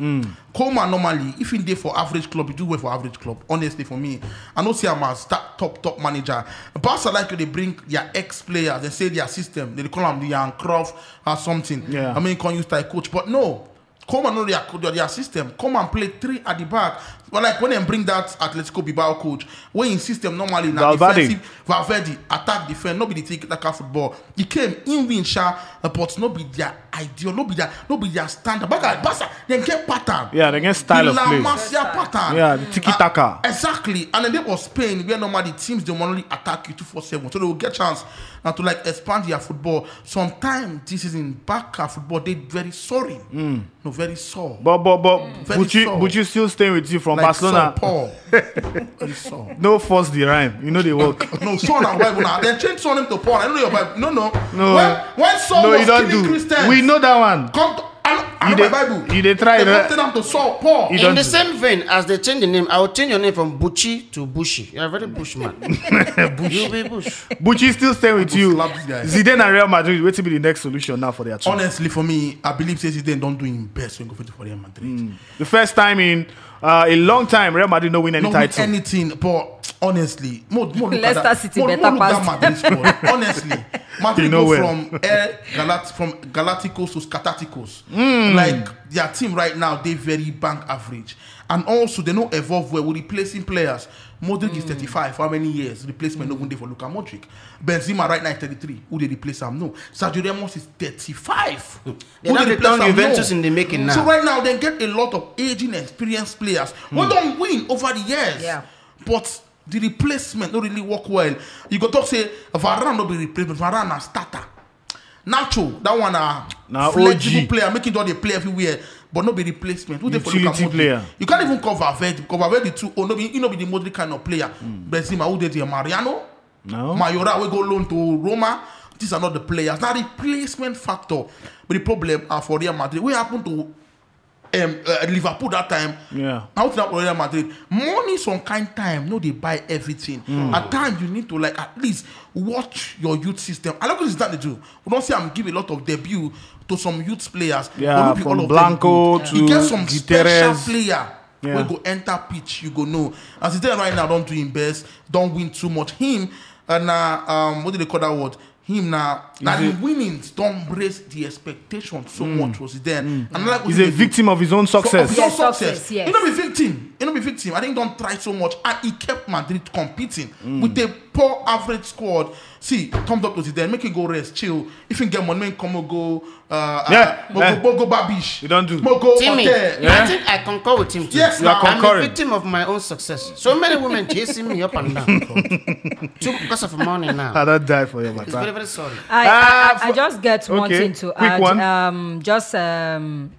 Coleman normally, if he dey for average club, he do well for average club. Honestly, for me, I no see am as that top top manager. Barca like to dey bring their ex players, they say their system, they dey call am the Jan Cruyff or something. Yeah. I mean, can use style coach, but no. Coleman know their, their, their system. Coleman play three at the back. But like when they bring that Atletico Bilbao coach, when in system normally na Valverde. Defensive, Valverde attack defense, no be the tiki taka football. He came in win sha, uh, but no be their ideal, no be their, no be their standard. Barca, Barca, they get pattern. Yeah, they get style the of play. La Masia pattern. Yeah, the tiki taka. Exactly, and then they was Spain where normally teams they normally attack you two four seven, so they will get chance now to like expand their football. Sometimes this is in Barca football they very sorry, no very sore. But but but Very but you sore. But you still staying with you from Like Barcelona. Sore, Paul. Very sore. No force the rhyme. You know they work. No, so now why not? Then change surname to Paul. I don't know your Bible. No, no. No. When, when Saul No, was you don't killing do. Christians, We know that one. Come to, I, I You know dey- my Bible. you dey try They re- put them to Saul, Paul. You In don't the do. Same vein, as they change the name, I will change your name from Buchi to Bushi. You're a very bush man. You be bush. But you still staying with will you. Slap this guy. Zidane and Real Madrid. What will be the next solution now for their team? Honestly, for me, I believe say Zidane don't do him best when go for Real Madrid. The first time in uh, a long time, Real Madrid no win any No win title. Anything, but honestly, more, more look Leicester at that, City more, better more look pass. That Madrid squad. Honestly, Madrid You know go well. From Air Galat from Galacticos to Scataticos. Like their team right now, they very bank average, and also they no evolve well with replacing players. Modric is thirty-five. How many years replacement no even dey for Luka Modric? Benzema right now is thirty-three. Who they replace him? No, Sergio Ramos is thirty-five. They Who don't they replace return him? Juventus No. In the making now. So right now they get a lot of aging, experienced players who don't win over the years. Yeah. But the replacement no really work well. You go talk say Varane no be replacement. Varane na starter. Nacho, that one a Na flexible O G. Player, making sure they play everywhere, but no be replacement. Who dey for Luka Utility Modric? Player. You can't even call Valverde because Valverde too old. No be, he no be the Modric kind of player. Benzema, who dey there? Mariano, No. Mayoral, we go loan to Roma. These are not the players. Now replacement factor. But the problem are for Real Madrid. What happened to um, uh, Liverpool that time? Yeah. How to Real Madrid? Money some kind time. No, they buy everything. At times you need to like at least watch your youth system. I like what that they do. We don't see I'm give a lot of debut to some youth players. Yeah, But no be from all of Blanco them to good. You get some Guterres. Special player. Yeah. When go enter pitch, you go know. As he there right now, don't do him best, don't win too much. Him and uh, um, what do they call that word? Him now, now the Is it- winnings don't raise the expectation so much was he then. And like what He's he a dey do victim of his own for- of success. his own Yes, success. success, yes. You know, be victim. You know, be victim. I think don't try so much, and he kept Madrid competing with a poor average squad. See, thumbs up to Zidane. Make it go rest, chill. If you get money, make come go. Uh, Yeah, uh, yeah. Mogo, Mogo Babish. You don't do. Mogo Timmy, Hotel. Yeah. I think I concur with him too. Yes, You are now. I'm a concurring. Victim of my own success. So many women chasing me up and down. Too because of money now. I don't die for your It's very, matter. Very sorry. I, Uh, I, I for- just get one okay, thing to quick add. One. Um, just um,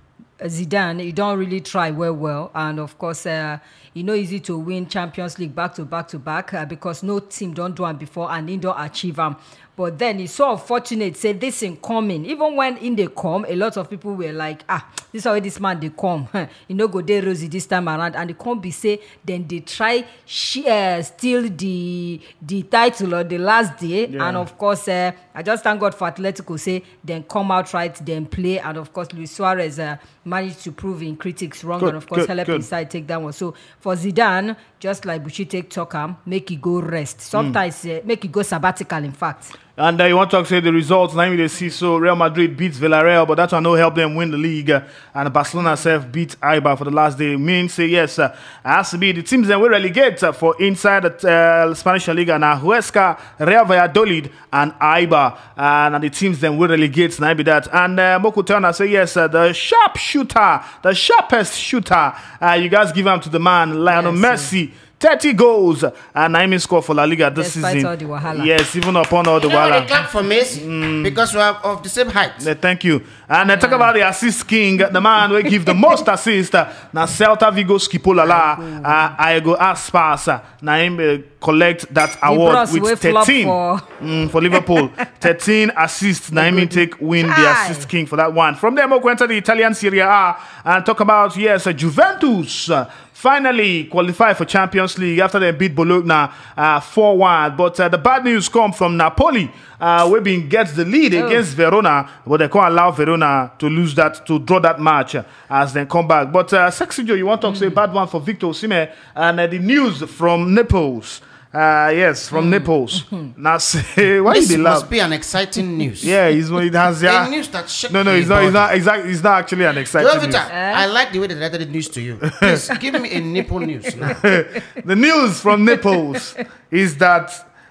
Zidane, he don't really try well, well, and of course, uh, e no easy to win Champions League back to back to back uh, because no team don't do am before and he don't achieve am. But then it's so unfortunate say this in coming. Even when in they come, a lot of people were like, "Ah, this is how this man they come. He no go dey rosy this time around." And they come be say then they try sh- uh, steal the the title on the last day. Yeah. And of course, uh, I just thank God for Atletico say then come out right, then play, and of course Luis Suarez uh, managed to prove in critics wrong, good, and of course good, help good. Inside take that one. So for Zidane, just like Buchi take talk am, make e go rest. Sometimes mm. uh, make e go sabbatical. In fact. And uh, you want to say the results now you dey see. So Real Madrid beats Villarreal, but that one no help them win the league. Uh, and Barcelona self beat Eibar for the last day. Mean say yes, uh, as to be the teams then will relegate uh, for inside the uh, Spanish Liga. Now Huesca, Real Valladolid, and Eibar, uh, and the teams then will relegate. Now be that. And uh, Moku Turner say yes, uh, the sharp shooter, the sharpest shooter. Uh, you guys give him to the man Lionel yes, Messi. Thirty goals and I mean score for La Liga this despite season. All the wahala. Yes, even upon all the you know wahala. They clap for Messi mm. Because we are of the same height. Yeah, thank you. And uh, talk about the assist king, the man who give the most assist. Uh, now Celta Vigo Skipolala. Uh, I go ask pass. Uh, now him uh, collect that award with thirteen for... Mm, for Liverpool. Thirteen assists. Now him take win the assist king for that one. From there, we go enter the Italian Serie A and talk about yes, uh, Juventus. Uh, finally qualify for Champions League after they beat Bologna uh, four one. But uh, the bad news come from Napoli, uh, we been get the lead oh. Against Verona, but they can't allow Verona to lose that, to draw that match uh, as they come back. But uh, Sexy Joe, you want to mm. Say bad one for Victor Osimhen and uh, the news from Naples. Uh, yes, from mm. Naples. Mm-hmm. Now say why this you laugh? Must be an exciting news. Yeah, it's, it has. Yeah. A news that shook no, no, it's not. It's not exactly. It's not actually an exciting Jovita, news. Eh? I like the way they related the news to you. Please give me a nipple news now. The news from Naples is that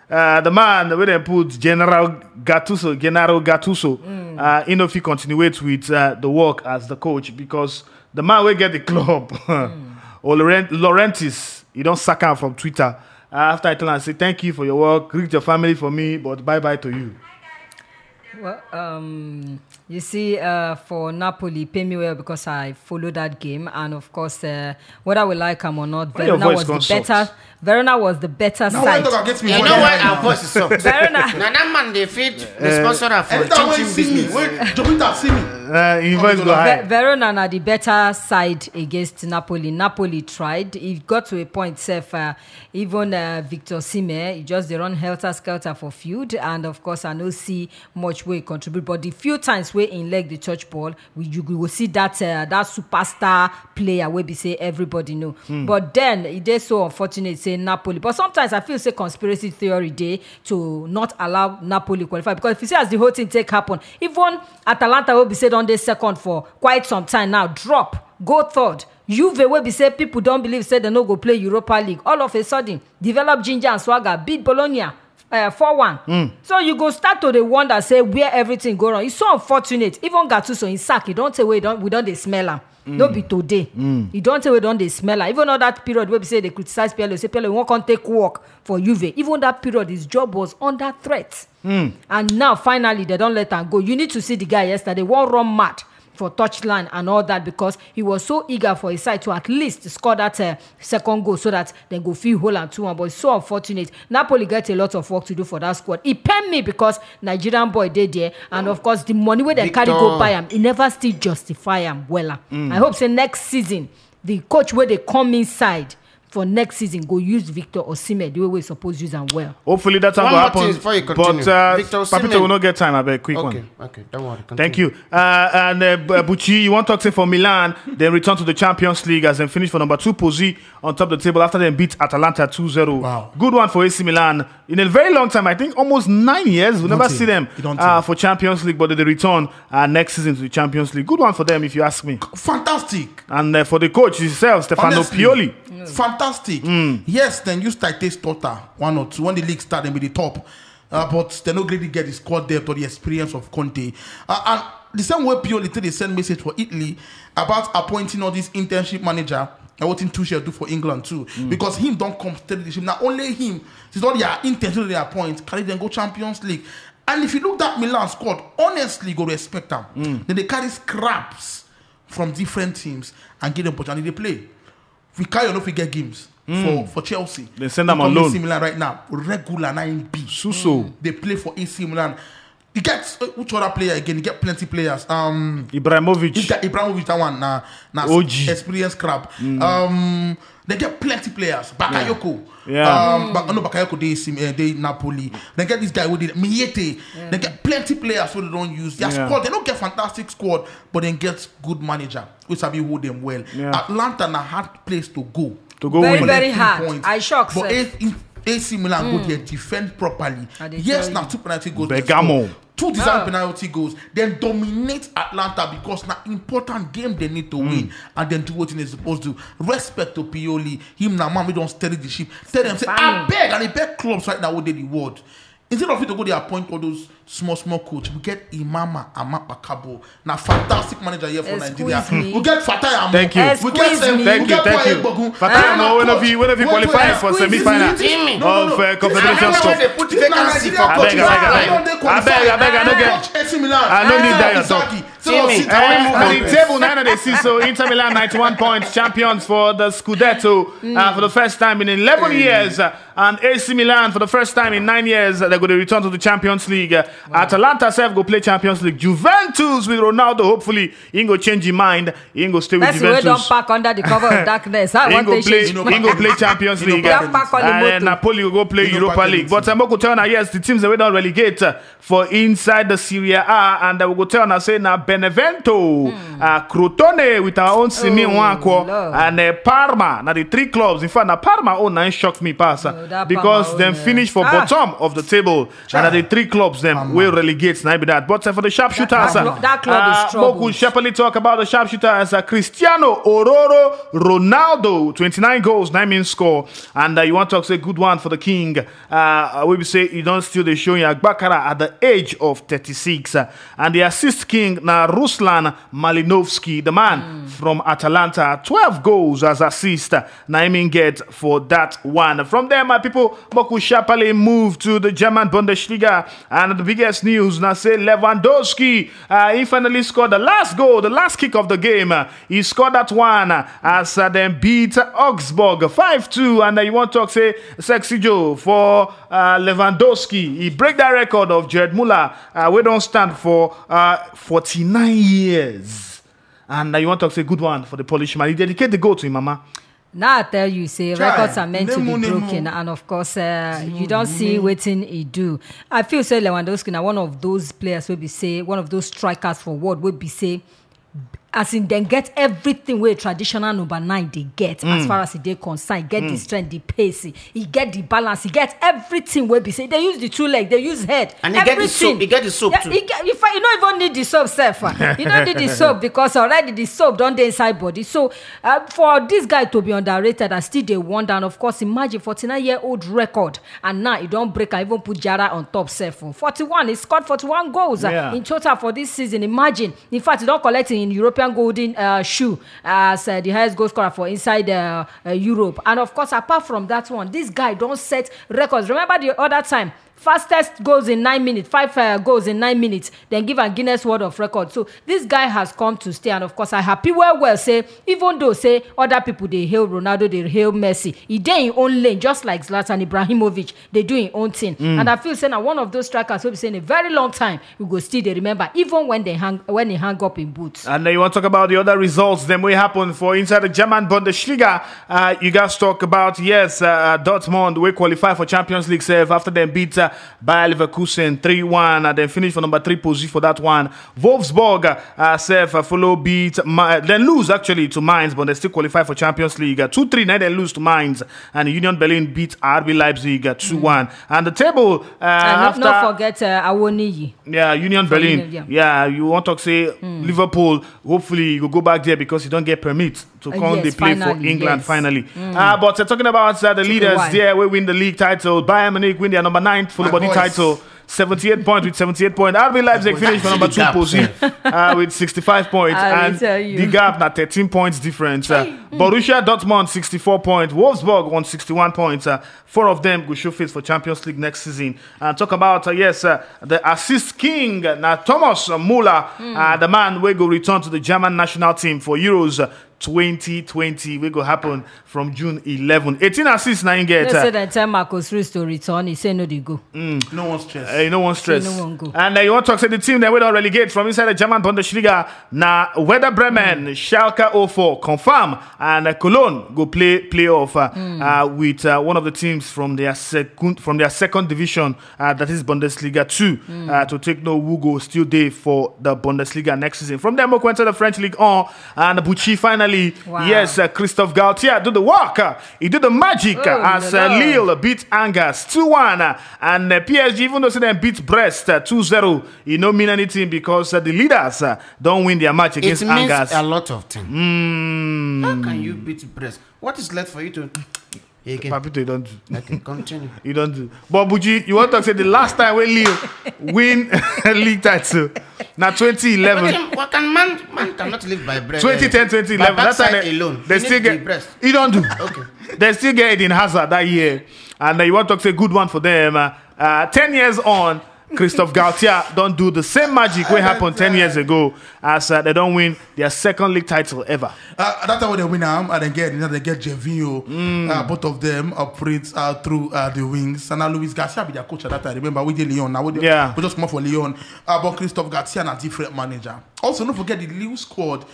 uh, the man where they put General Gattuso, General Gattuso, mm. uh, he no fit continue with uh, the work as the coach because the man will get the club. Mm. Or Laurent, Laurentis, he don't sack out from Twitter. Uh, after I tell him, I say, "Thank you for your work. Greet your family for me, but bye-bye to you." Well, um, you see, uh, for Napoli, pay me well because I follow that game, and of course, uh, whether we like him or not, Verona was the better. Verona was the better side. Now why talk against me? You know why our voice is soft? Verona. Now that man they feed the sponsor for anytime when you see me, when Jovita see me, uh, your voice go high. Verona are the better side against Napoli. Napoli tried. It got to a point, self. Uh, Even uh, Victor Sime, he just dey run helter skelter for field, and of course, I no see much way contribute. But the few times where in leg the touch ball, we you will see that uh, that superstar player where be say everybody know. Mm. But then it is so unfortunate say Napoli. But sometimes I feel say conspiracy theory day to not allow Napoli qualify because if you see as the whole thing take happen, even Atalanta will be said on the second for quite some time now, drop, go third. Juve wey be say people don't believe say they no go play Europa League. All of a sudden, develop ginger and swagger, beat Bologna uh, four one. Mm. So you go start to the wonder say where everything go wrong. It's so unfortunate. Even Gattuso in sack, he don't say we don't we don't they smell him. Mm. No be today. Mm. He don't say we don't they smell him. Even all that period where we say they criticize P L O, say P L O won't come take work for Juve. Even that period, his job was under threat. Mm. And now finally they don't let him go. You need to see the guy yesterday. One run mad for touchline and all that because he was so eager for his side to at least score that uh, second goal so that they go feel whole and two one. But it's so unfortunate. Napoli get a lot of work to do for that squad. It pain me because Nigerian boy did there, and of course the money where they carry go buy him, it never still justify him well. Mm. I hope say next season the coach where they come inside for next season go use Victor Osimhen the way we suppose use am well. Hopefully that one go happen. Before you continue, but uh, Victor Osimhen, Papito will not get time. I beg quick okay, one. Okay, don't worry. Continue. Thank you. Uh, and uh, Bucci, you want to talk say for Milan, then return to the Champions League as they finish for number two position on top of the table after they beat Atalanta two zero. Wow. Good one for A C Milan. In a very long time, I think almost nine years, we never see them uh, for Champions League, but they return uh, next season to the Champions League. Good one for them, if you ask me. Fantastic. And uh, for the coach himself, Stefano Honestly, Pioli. Fantastic. Mm. Yes, then you start this total one or two. When the league start, then be the top. Uh, but they no really get the squad depth or the experience of Conte. Uh, and the same way Pioli today send message for Italy about appointing all this internship manager and what Tuchel do for England too. Mm. Because him don't come steady the ship. Now only him, since all their intention they appoint, carry them go Champions League. And if you look that Milan squad, honestly, go respect them. Mm. Then they carry scraps from different teams and give them opportunity to play. Fikayo no fit get games for for Chelsea. Dem send am on Come loan. A C Milan right now, regular na im be. Suso. Dey play for A C Milan. You get uh, which other player again? You get plenty players. Um, Ibrahimovic. you get Ibrahimovic, that one na na O G. Experience crab. Um, they get plenty players. Bakayoko. Yeah. Um, but no, Bakayoko dey A C, uh, dey Napoli. They get this guy with it, Miete. They get plenty players who they don't use. Their Yeah. squad, they don't get fantastic squad, but they get good manager who sabi hold them well. Yeah. Atlanta na hard place to go. To go Very, win. very Three hard. points. I shock But sef. A- AC Milan go there defend properly. I dey Yes, tell now you. Two penalty goals. they Bergamo. Score. Two design Oh. Penalty goals. Then dominate Atlanta because na important game they need to win and then do what they supposed to. Respect to Pioli. Him na man we don't steady the ship. Tell them say I Stefano. beg and he beg clubs right now what they the world. Instead of it to go, they appoint all those small small coach. We get Imama Amapakabo. Now fantastic manager here for Excuse Nigeria. me. We get Fatayam. Thank you. We get Excuse um, me. Thank we you, get thank you. Bogu. Fatayam, Uh, when of coach, you, when of you wait, wait, qualify uh, for Excuse semi-final me. of uh, Confederations Cup. Abeg, abeg, abeg, I no get qualify. Abeg, abeg, I no get. Coach A C Milan. I no need that, Inzaghi. Timmy, um, the table now they see so Inter Milan ninety-one points, champions for the Scudetto uh, for the first time in eleven years, uh, and A C Milan for the first time in nine years uh, they go to return to the Champions League. Uh, Atalanta self go play Champions League. Juventus with Ronaldo, hopefully he go change his mind. He go stay with Person wey don Juventus. Pack under the cover of darkness. I He want go to play. change. He go play Champions He no League. pack He no pack on the And motor. Napoli go go play He no Europa pack League. anything. But um, Moku tell una yes, the teams that we don't relegate uh, for inside the Serie A, and uh, we go tell una say na Benevento, uh, Crotone with our own Simi Oh, Nwankwo, Lord. and uh, Parma. Now the three clubs. In fact, now Parma own na shock me pass uh, No, that because Parma them own, uh, finish for ah. Bottom of the table, and uh, the three clubs them will relegate. Now be that. But uh, for the sharpshooters, That clo- that club is uh, troubled. Moku sharply talk about the sharpshooters. Uh, Cristiano, Ororo, Ronaldo, twenty-nine goals, nine min score, and uh, you want to talk say good one for the king. Uh, we be say you don't steal the show in Agbakara at the age of thirty-six, uh, and the assist king na Ruslan Malinovsky, the man from Atalanta, twelve goals as assist. Uh, na him him get for that one. From there, my people, Moku sharply move to the German Bundesliga, and the biggest news now say Lewandowski, uh, he finally scored the last goal, the last kick of the game. Uh, he scored that one uh, as uh, them beat Augsburg five two, and uh, you want to talk say Sexy Joe for uh, Lewandowski. He break that record of Jared Muller, uh, we don't stand for uh, forty-nine years. And uh, you want to say good one for the Polish man. He dedicate the goal to him mama. Now I tell you, say Chai, records are meant to be nemo, nemo. Broken, and of course, uh, you don't see wetin he do. I feel say Lewandowski na one of those players wey be say one of those strikers for world wey be say as in dem get everything wey traditional number nine dey get as far as e dey concerned. E get the strength, the pace, e get the balance, e get everything wey be say dey use the two leg, dey use head, And e get the everything. soap, e get the soap Yeah, too. E get, if I, e no even need the soap sef. E no need the soap because already the soap don dey inside body. So uh, for this guy to be underrated, I still dey wonder. And of course, imagine forty-nine year old record, and now e don break and even put Jara on top sef. Oh. Forty-one, he scored forty-one goals uh, Yeah. in total for this season. Imagine, in fact, he don collect in European Golden uh, Shoe as uh, the highest goal scorer for inside uh, uh, Europe. And of course, apart from that one, this guy don set records. Remember the other time, fastest goals in nine minutes, five uh, goals in nine minutes. Then give a Guinness World of Records. So this guy has come to stay, and of course, I happy well well say even though say other people dey hail Ronaldo, dey hail Messi, he dey in own lane just like Zlatan Ibrahimovic. They do in own thing, and I feel say na one of those strikers wey be say in a very long time we go still dey remember, even when they hang when he hang up in boots. And then you want to talk about the other results then we happen for inside the German Bundesliga. Uh, you guys talk about yes, uh, Dortmund will qualify for Champions League serve after them beat uh, Bayer Leverkusen three one and then finish for number three position for that one. Wolfsburg uh, serve uh, follow beat, Ma- then lose actually to Mainz, but they still qualify for Champions League. Uh, two three, now they lose to Mainz, and Union Berlin beat R B Leipzig uh, two one. And the table uh, And after no, no forget uh, Awoniyi. Yeah, Union Berlin. Union, Yeah. You want to say Liverpool. Hopefully, you go go back there because you don't get permit to Uh, come yes, they play for finally, England yes. Finally. Uh, but uh, talking about uh, the leaders while. There, we win the league title. Bayern Munich win their number nine full My body boys. Title. seventy-eight points with seventy-eight points. R B Leipzig finished for number two position uh, with sixty-five points, I will and tell you. The gap now thirteen points difference. Uh, Borussia Dortmund sixty-four points, Wolfsburg on sixty-one points. Uh, four of them go show face for Champions League next season. And talk about uh, yes, uh, the assist king, uh, now Thomas Muller, uh, the man will go return to the German national team for Euros. Uh, twenty twenty wey go happen from June eleven. Eighteen assists na im get. They say dem tell Marcus Reus to return, he say no dey go. No one stress. Uh, you no one stress. No one go. And uh, you want to talk say the team that we don't relegate from inside the German Bundesliga na Werder Bremen, mm. Schalke oh four confirm, and uh, Cologne go play playoff uh, mm. uh, with uh, one of the teams from their second from their second division, uh, that is Bundesliga two, mm. uh, to take no who go still day for the Bundesliga next season. From there, we went to the French League on, and Bucci finally, wow. yes, uh, Christophe Galtier do the work. Uh, he did the magic oh, uh, as uh, Lille beat Angers two one, uh, and uh, P S G, even though they beat Brest uh, two zero, it no mean anything because uh, the leaders uh, don't win their match against Angers. It means a lot of things. Mm. How can you beat Brest? What is left for you to? Again. Papito, you don't do. Okay, continue. You don't do. But Buji, you want to say the last time when Leo win league title? Now twenty eleven. What can, what can man, man cannot live by bread. Twenty ten, twenty eleven. That time alone. They still get. You don't do. Okay. They still get Eden Hazard that year, and uh, you want to say good one for them. Uh, uh, ten years on, Christophe Galtier don't do the same magic wey happen ten years ago as uh, they don't win their second league title ever. Uh, that time when they win am, and they get you know, they get Gervinho, mm. uh, both of them operate uh, through uh, the wings. And now Luis Garcia be their coach at that time. Remember, we did Lyon now. We, yeah. we just come for Lyon. Uh, but Christophe Garcia and a different manager. Also, don't forget the Lille squad.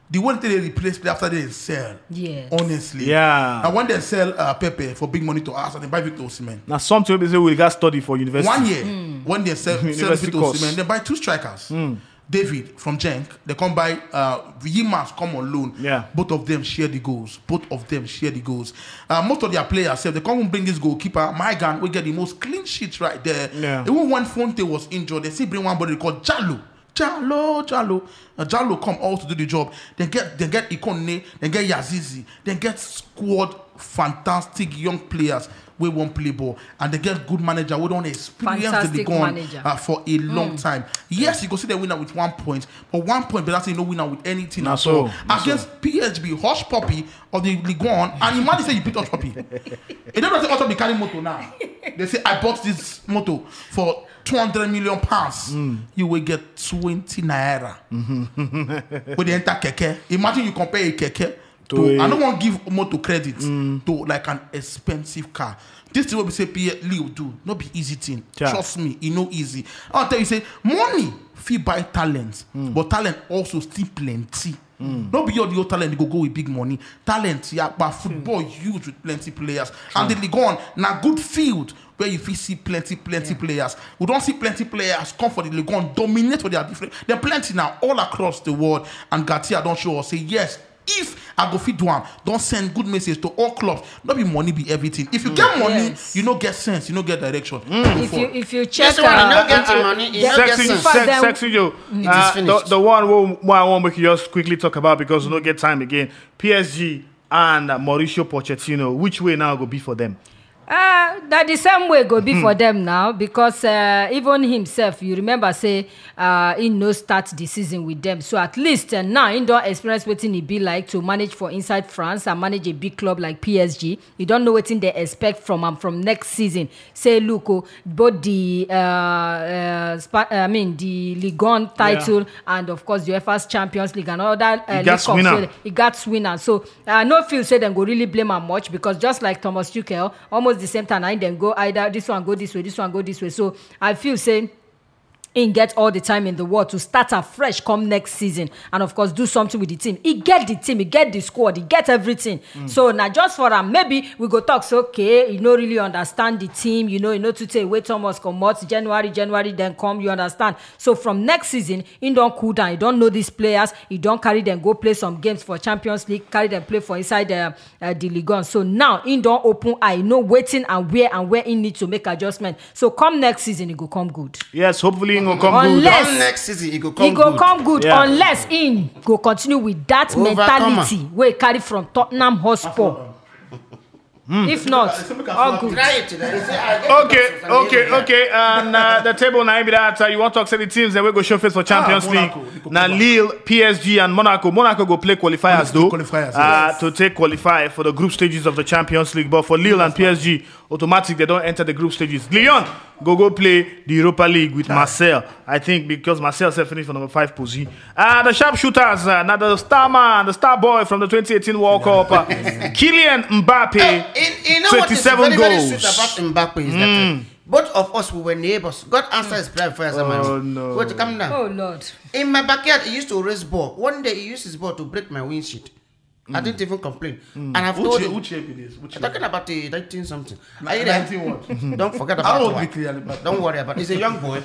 The one thing they replace play after they sell. Yes. Honestly. Yeah. And when they sell uh, Pepe for big money to us and they buy Victor Osimhen. Now something we say we got study for university. One year. Mm. When they sell, sell Victor Osimhen, they buy two strikers. Mm. David from Genk, they come buy uh, Yimas come on loan. Yeah. Both of them share the goals. Both of them share the goals. Uh, most of their players say they come bring this goalkeeper. My gun, we get the most clean sheets right there. Yeah. Even when Fonte was injured, they still bring one body called Jalo. Jalo, Jalo. Uh, Jalo come also do the job. They get they get Ikone, they get Yazizi, they get squad fantastic young players wey wan play ball, and they get good manager wey don experience the league uh, for a long mm. time. Yes, you go see the winner with one point, but one point better say you no winner with anything at so, all. Against so. P S G, Hush Puppy of the league one, and imagine say you beat Hush Puppy. E don say Hush Puppy carry motor now. They say I bought this motor for two hundred million pounds, mm. you will get twenty naira. Mm-hmm. With the enter keke, imagine you compare a keke to. to a... I don't want give motor credit mm. to like an expensive car. This thing will be say P L E will do, not be easy thing. Yeah. Trust me, it no easy. I'll tell you, say money fee buy talent, mm. but talent also still plenty. Mm. No be all the old talent go go with big money. Talent, yeah, but football mm. huge with plenty players. True. And the league on now good field where you fit see plenty, plenty yeah. players. We don't see plenty players come for the league on dominate with their different. They're plenty now all across the world. And Gatia don't show us say yes. If I go fit do am, don't send good message to all clubs. Not be money be everything. If you mm. get money, yes. you no get sense, you no get direction. Mm. If you if you check, uh, you no get uh, money, you no get sense. Sexy, sexy, yo. Mm. Uh, the, the one who, who I want make you just quickly talk about because we no get time again. P S G and uh, Mauricio Pochettino. Which way now go be for them? Uh, that the same way go be hmm. for them now because uh, even himself, you remember say uh, he no start the season with them. So at least uh, now he don't experience what he be like to manage for inside France and manage a big club like P S G. You don't know what they expect from him from next season. Say look, oh, both the uh, uh, Spa- I mean the Ligue one title yeah. and of course the UEFA's Champions League and all that. Uh, he got winner. So he got winner. So I no feel say dem go really blame am much because just like Thomas Tuchel, almost the same time, na him dem go either this one go this way, this one go this way. So I feel say he get all the time in the world to start afresh come next season and of course do something with the team. He get the team, he get the squad, he get everything. Mm. So now just for am, maybe we go talk say okay, you no really understand the team, you know, you know to take away Thomas comot January, January then come, you understand. So from next season, he don't cool down, he don't know these players, he don't carry them go play some games for Champions League, carry them play for inside the uh, the league on. So now he don't open eye, know waiting and where and where he need to make adjustment. So come next season, it go come good. Yes, hopefully it go come unless, good. Come next season, it go come it go good. Come good yeah. Unless he go continue with that Overcomer. Mentality where he carry from Tottenham Hotspur. Mm. If not, all good. Okay, okay, okay. And uh, the table now be that uh, you want to talk say the teams that we go show face for Champions ah, League. Now Lille, P S G, and Monaco. Monaco go play qualifiers though. Qualifiers, uh, yes. To take qualify for the group stages of the Champions League. But for Lille and P S G, automatic they don't enter the group stages. Lyon, go go play the Europa League with Marseille. I think because Marseille sef finish for number five position. Uh, the sharpshooters, uh, now the star man, the star boy from the twenty eighteen World Cup, uh, Kylian Mbappe, You, you know what is twenty-seven very, very goals. Sweet about Mbappe is that uh, both of us we were neighbors. God answered his prayer before I said my Oh, own. No. Wait, come down. Oh Lord. In my backyard, he used to raise ball. One day, he used his ball to break my windshield. I didn't even complain. And I've Which told year, him, which year be this? Which I'm year? Talking about the nineteen something. Ni- Are you there? nineteen what? Don't forget How about old why. be Kylian Mbappe? Don't worry about it. He's a young boy.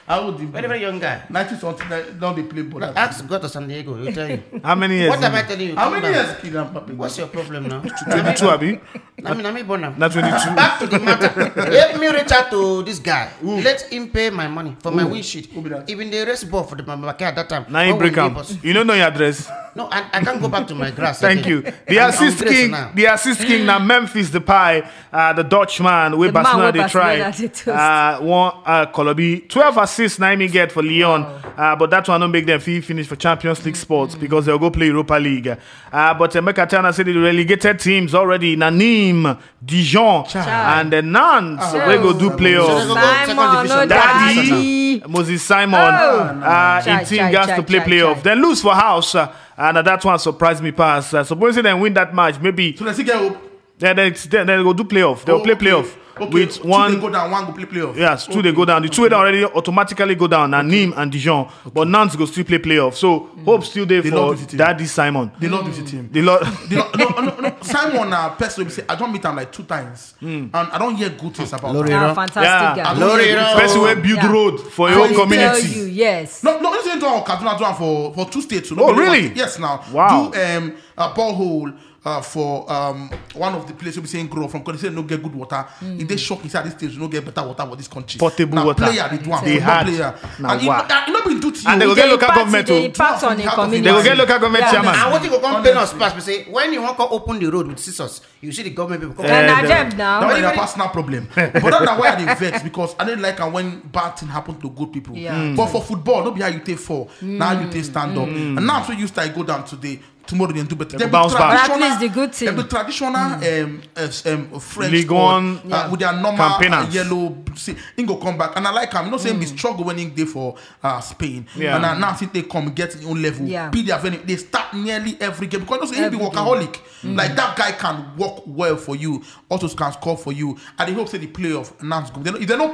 How old be Very, very young guy. Nineteen something. Now they play ball. Ask God to San Diego. He'll tell you. How many years? What am I telling you? How Calm many down. Years Kylian Mbappe? What's your problem now? twenty-two, abi? I mean, I'm born now. Not twenty-two. Back to the matter. Help me reach out to this guy. Let him pay my money for my windshield. Who be that? Even they raise ball for the Mbappe at that time. Now you When break we am. Neighbors. You don't know your address. No, I, I can't go back to my grass. Thank Again. You. The I'm assist on grace king, now. The assist king, now Memphis Depay, uh, the Dutchman, where The man Barcelona where they Barcelona try. dey toast. Uh, one uh, Colobi, twelve assists now he get for Lyon, uh, but that one don't make them feel finish for Champions League sports because they'll go play Europa League. Uh, but uh, make I tell you, say the relegated teams already, Nîmes, Dijon, and the Nantes, we go do So they playoffs. go go Simon, second division. No Daddy, Daddy. Moses Simon, Oh. uh, Chai, in team chai, gas chai, to play chai, playoff. chai. Then lose for house, uh, and uh, that one surprised me pass. Uh, so when they win that match, maybe So let's get hope. then they, then they go do playoff. They'll Oh, play okay. Playoff Okay. with Two one. They go down, one go play playoff. Yes, two they go down. The two they already automatically go down. And Nîmes and Dijon, but Nantes go still play playoff. So hope still there They for love this team. Daddy Simon. They love this team. The Lord. They love, no, no, no, no. Simon, uh, personally, say I don't meet him like two times, and I don't hear good things about Lori- him. Now, fantastic Yeah. guy. Lori- I don't hear good Lori- things. Person where build Yeah. road for I your will tell community. You, yes. No, no, listen to our Kaduna do am for for two states. So Oh, nobody really? Want, yes, now. Wow. Do um a borehole. Uh, for um one of the places we saying grow from because they say no get good water. If they shock inside these states, no get better water for this country. Potable Now, water. Player, they do am. They Not hard. Player. Now, And it- what? And it not been do to you. And they go The get local impact, government the too. impact on the They go community. They go get local government Yeah. chairman. I want you to come pain us pass. We say when you want to open the road with scissors, you see the government people come. And Eh, I the- them now. That one na personal problem. But that's why I dey vex because I don't like am when bad thing happen to good people. Yeah. But for football, no be how you take fall. Now you take stand up. And now so you start go down today. Tomorrow they do better. They bounce back. But at least the good thing. They be traditional um, uh, um, French League squad, One uh, with their normal uh, campaigners. Yellow. See, he go come back, and I like him. You know, saying the struggle when he dey for uh, Spain, Yeah. And uh, now since they come get his own level, Yeah. be their venue. They start nearly every game because you know, say he be Every game. Workaholic. Like that guy can work well for you, also can score for you. And they hope say the playoff Nantes go. They no, if they no,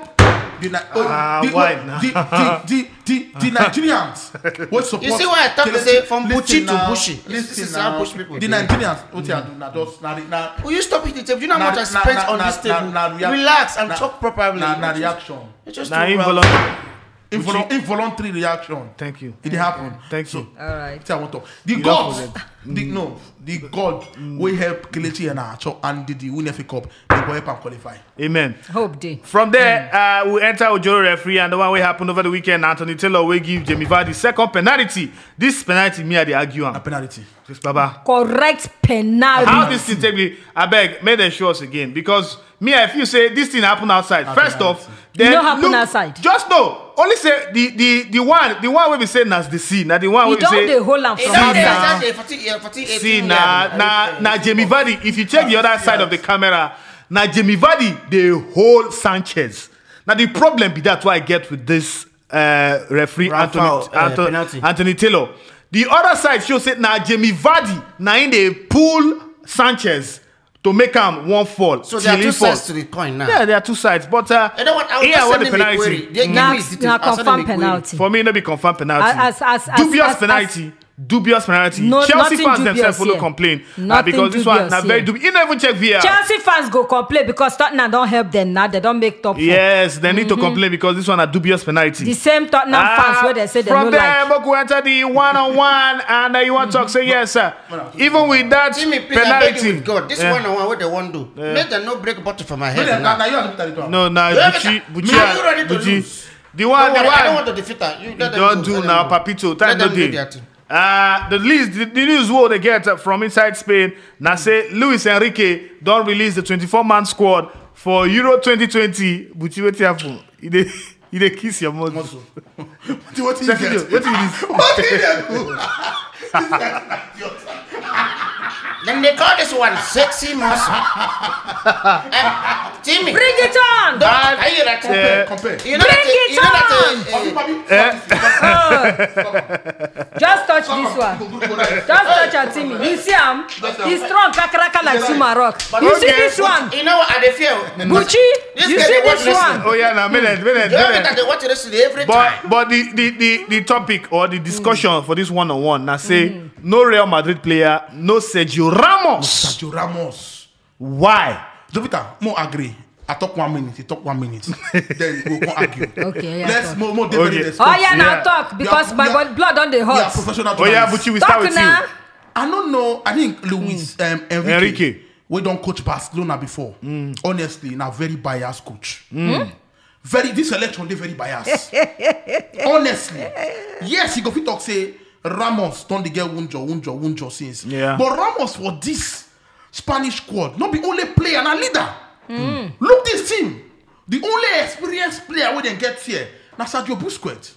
the, Ni- oh, Ah, the, why oh, now? the, the, the, the, the Nigerians will support. You see why I talk to Kelechi, say from listen Buchi to now, Bushi? Listen This is now. how Bush people The do. Nigerians, what you do now? Just now, now. Will you stop it? You know how Nah, much I nah, spent nah, on nah, this nah, table. nah, reaction. Relax and Nah, talk properly. nah, nah, reaction. It's just Now too rough. involuntary. Involu- involuntary reaction. Thank you. It dey happen. Thank So, you. All right. Wetin I want to. The You God, don't the, no, the God wey help Kelechi Iheanacho and Ndidi win F A Cup, they go help am qualify. Amen. Hope day. From there, uh, we enter Ojoro referee and the one wey happen over the weekend. Anthony Taylor wey give Jamie Vardy second penalty. This penalty, me I dey argue A am. Penalty. Baba. Correct penalty. How this thing take me? I beg, make them show us again because me I feel say this thing happen outside. First off, then No happen look, outside. Just know, only say the the the one the one wey be say na the see na the one wey You be don't say dey hold am It's from not see there, na it's outside. not there, fourteen, yeah, fourteen, eighteen see years. na na na Jamie Vardy. If you check the other side of the camera, na Jamie Vardy dey hold Sanchez. Now the problem be that what I get with this uh, referee Rafa, Anthony, uh, Anthony, penalty. Anthony Taylor. The other side show say na Jamie Vardy na him dey pull Sanchez to make am one fall. So there are till two he fall. Sides to the coin now. Yeah, there are two sides. But uh, I don't want. I will here just I want send the them a penalty. query. They give Na- me is details. na I'll send them confirm a query. Penalty. For me, no be confirm penalty. As- as- as- Dubious as- as- penalty. Dubious penalty. No- Chelsea nothing fans dubious themselves follow here. Complain uh, Nothing because this one dubious na very here. dubious. You no even check V A R. Chelsea fans go complain because Tottenham don't help them now. They don't make top four. Yes, they need to complain because this one na dubious penalty. The same Tottenham fans Ah, where they say they from no there, like. Make we enter the one on one, and uh, you want to talk? Say yes, sir. Even with that Jimmy, please, I beg you penalty. With God, this Yeah. One on one, what they want do. Let them no break bottle for my No, head na now. you have to do that. No, na Yeah, Buchi, but Buchi, are you ready to Buchi. lose? The one, Don't the worry, I don't one. want to defeat her. You let them Don't go, do let them now, go. Papito. Time Let no them do dey. Their thing. Uh, the list, the, the news we dey get uh, from inside Spain, now say Luis Enrique don't release the twenty-four man squad for Euro twenty twenty. But you wetin happen? You dey, you dey kiss your mouth. What you Check it out. get? Wetin be this? What you get? Then they call this one sexy muscle. Eh, Timmy. Bring it on. Don't, are you that? Compare, compare. You know Bring that it you know that on. uh, Papi, Just touch this one. Just touch your Timmy. You see him? He's strong, kakaraka like Suma Rock. You see Okay. this one? You know what I dey fear? Buchi, This you guy see dey watch this this one? Oh yeah, na minute, minute, You know that minute. they watch wrestling every time. But but the the the the, the topic or the discussion for this one on one na say no Real Madrid player, no Sergio Ramos. Sergio Ramos. Why? Jovita, more agree. I talk one minute, you talk one minute. Then we'll go argue. Okay, yeah, Let's talk. more more Okay. different. Oh yeah, now Yeah. talk because Yeah, my yeah. body blood on the Yeah, hot. Professional Oh yeah, journalist. Buchi, we start Talk with you. Now. I don't know. I think Luis um, Enrique, Enrique. We don't coach Barcelona before. Honestly, now very biased coach. Very this selection they very biased. Honestly, yes, he go fit talk say Ramos don dey get wunjo wunjo wunjo since. Yeah. But Ramos for this Spanish squad, not be only player na leader. Look this team. The only experienced player we dem get here na Sergio Busquets.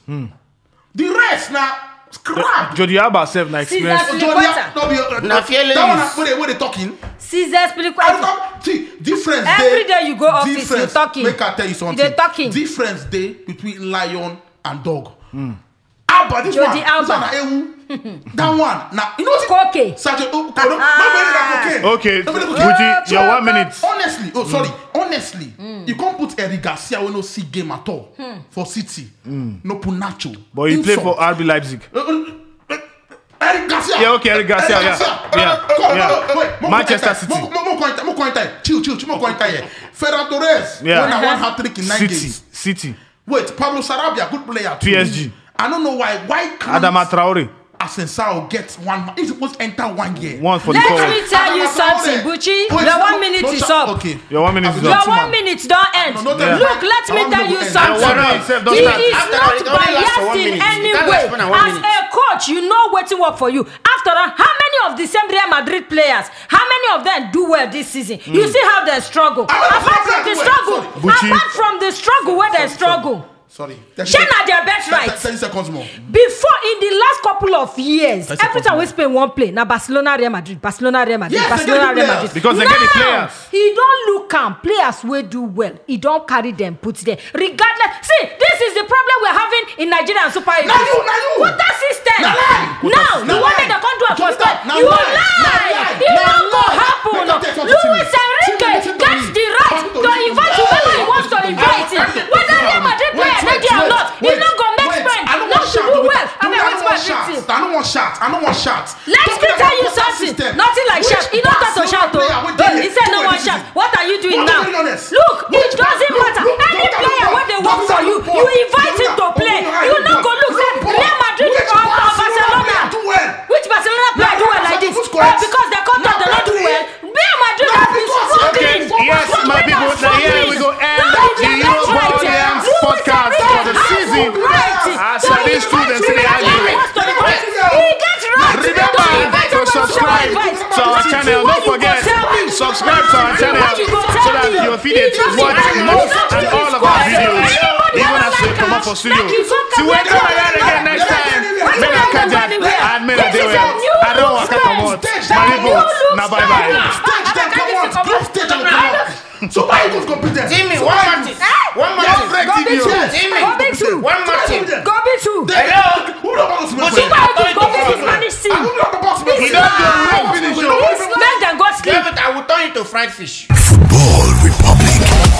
The rest na scrap. Jordi Alba self na See, experience. that's- Jordi Piliqueta. no be uh, Na feelings. That one wey dey wey dey talking. Caesars Piliqueta. See difference. Every dey- day you go office, you difference- talking. Make I tell you You something. dey talking. Difference dey between lion and dog. How about this Jordi one? Alba. This one na ewu. That one na you know. Koke. Sergio, oh, no, no, no, no, no, cocaine. Okay, No, no, no, Buchi, your one minute. Honestly, oh sorry, honestly, you can't put Eric Garcia when no see game at all for City. No put Nacho. But he played for Insult. R B Leipzig. Uh, uh, uh, Eric Garcia. Yeah, okay, Eric Garcia, yeah. Yeah, Uh, come on, yeah. no, no, wait, more Manchester point time. City. More, more, more point time. More point time. Chill, chill, chill. More point time. Yeah. Ferran Torres. Yeah. When I one hat trick in nine City, games. City, Wait, Pablo Sarabia, good player too. P S G. I don't know why. Why can't Adama Traore, Asensao get one? He's supposed to enter one year. One for the Let forward. me tell you Adama something, Traore. Buchi. Wait, Your no, one no, minute no, is sir. Up. Okay. Your one minute is Your up. Your one minute don't end. No, no, Look, no. Let me Our tell one you minute something. end. Our one minute He end. is After not all, it only lasts for biased one in minute. any It can't way. last for one As minute. A coach, you know wetin work for you. After all, how many of the same Real Madrid players? How many of them do well this season? You see how they struggle. I'm not Apart from the sorry, struggle, sorry. Buchi. Apart from the struggle where they struggle. Sorry. Shey na their best right? Thirty seconds more. Before, in the last couple of years, That's every a time we spend one play, na Barcelona, Real Madrid, Barcelona, Real Madrid, Yes, they Barcelona, get the Real players. Madrid. Because they get the Now, players. He don't look am players wey do well. He don't carry them, put there. Regardless, see, this is the problem we're having in Nigeria and Super Eagles. Na you, na you. Quota system. Na lie. Now, Na the one lie. that they can't do a Jovita, prospect. na You lie. lie. Na lie. It Na no go lie. happen. Let me tell you something. Luis Enrique Listen to gets me. the right to invite whoever he wants to invite. Whether Real Madrid player ready or not, he no go make friend. I don't Not want to shout. do well. Don't Abeg, I wetin want be shout. this? I don't want shout. I don't want shout. Let me tell you something. Nothing like shout. He no talk to shout o. He say no one shout. What are you doing now? Look, it doesn't matter. Any player wey dey work for you, you invite him to play. You no go look say Real Madrid or Barcelona. Which Barcelona player do well like this? Oh, because they come talk, they no do well. Real Madrid has been struggling. Okay, yes, my people, now here we go end the Europe Ball Dance podcast for the season. As for these students, they are here. Remember to subscribe to our channel. Don't forget, subscribe to our channel so that you fit watch most and all of our videos, even as we come up for studio. To welcome again next time, Mena Kajak and Mena Dewe. I don't want to come out. My people, now bye bye. Stage dem come out. Group stage dem come out. So why you go compete them? Timmy, one more thing. One more Yeah, thing. break Go the be news. two. Timmy, Go be two. One more thing. Go be two. Hello. Who don't want to But see you are going to Go be this come. Spanish team. Who don't want to see We don't do my finish. Let them go sleep. David, I will turn you to fried fish. Football Republic.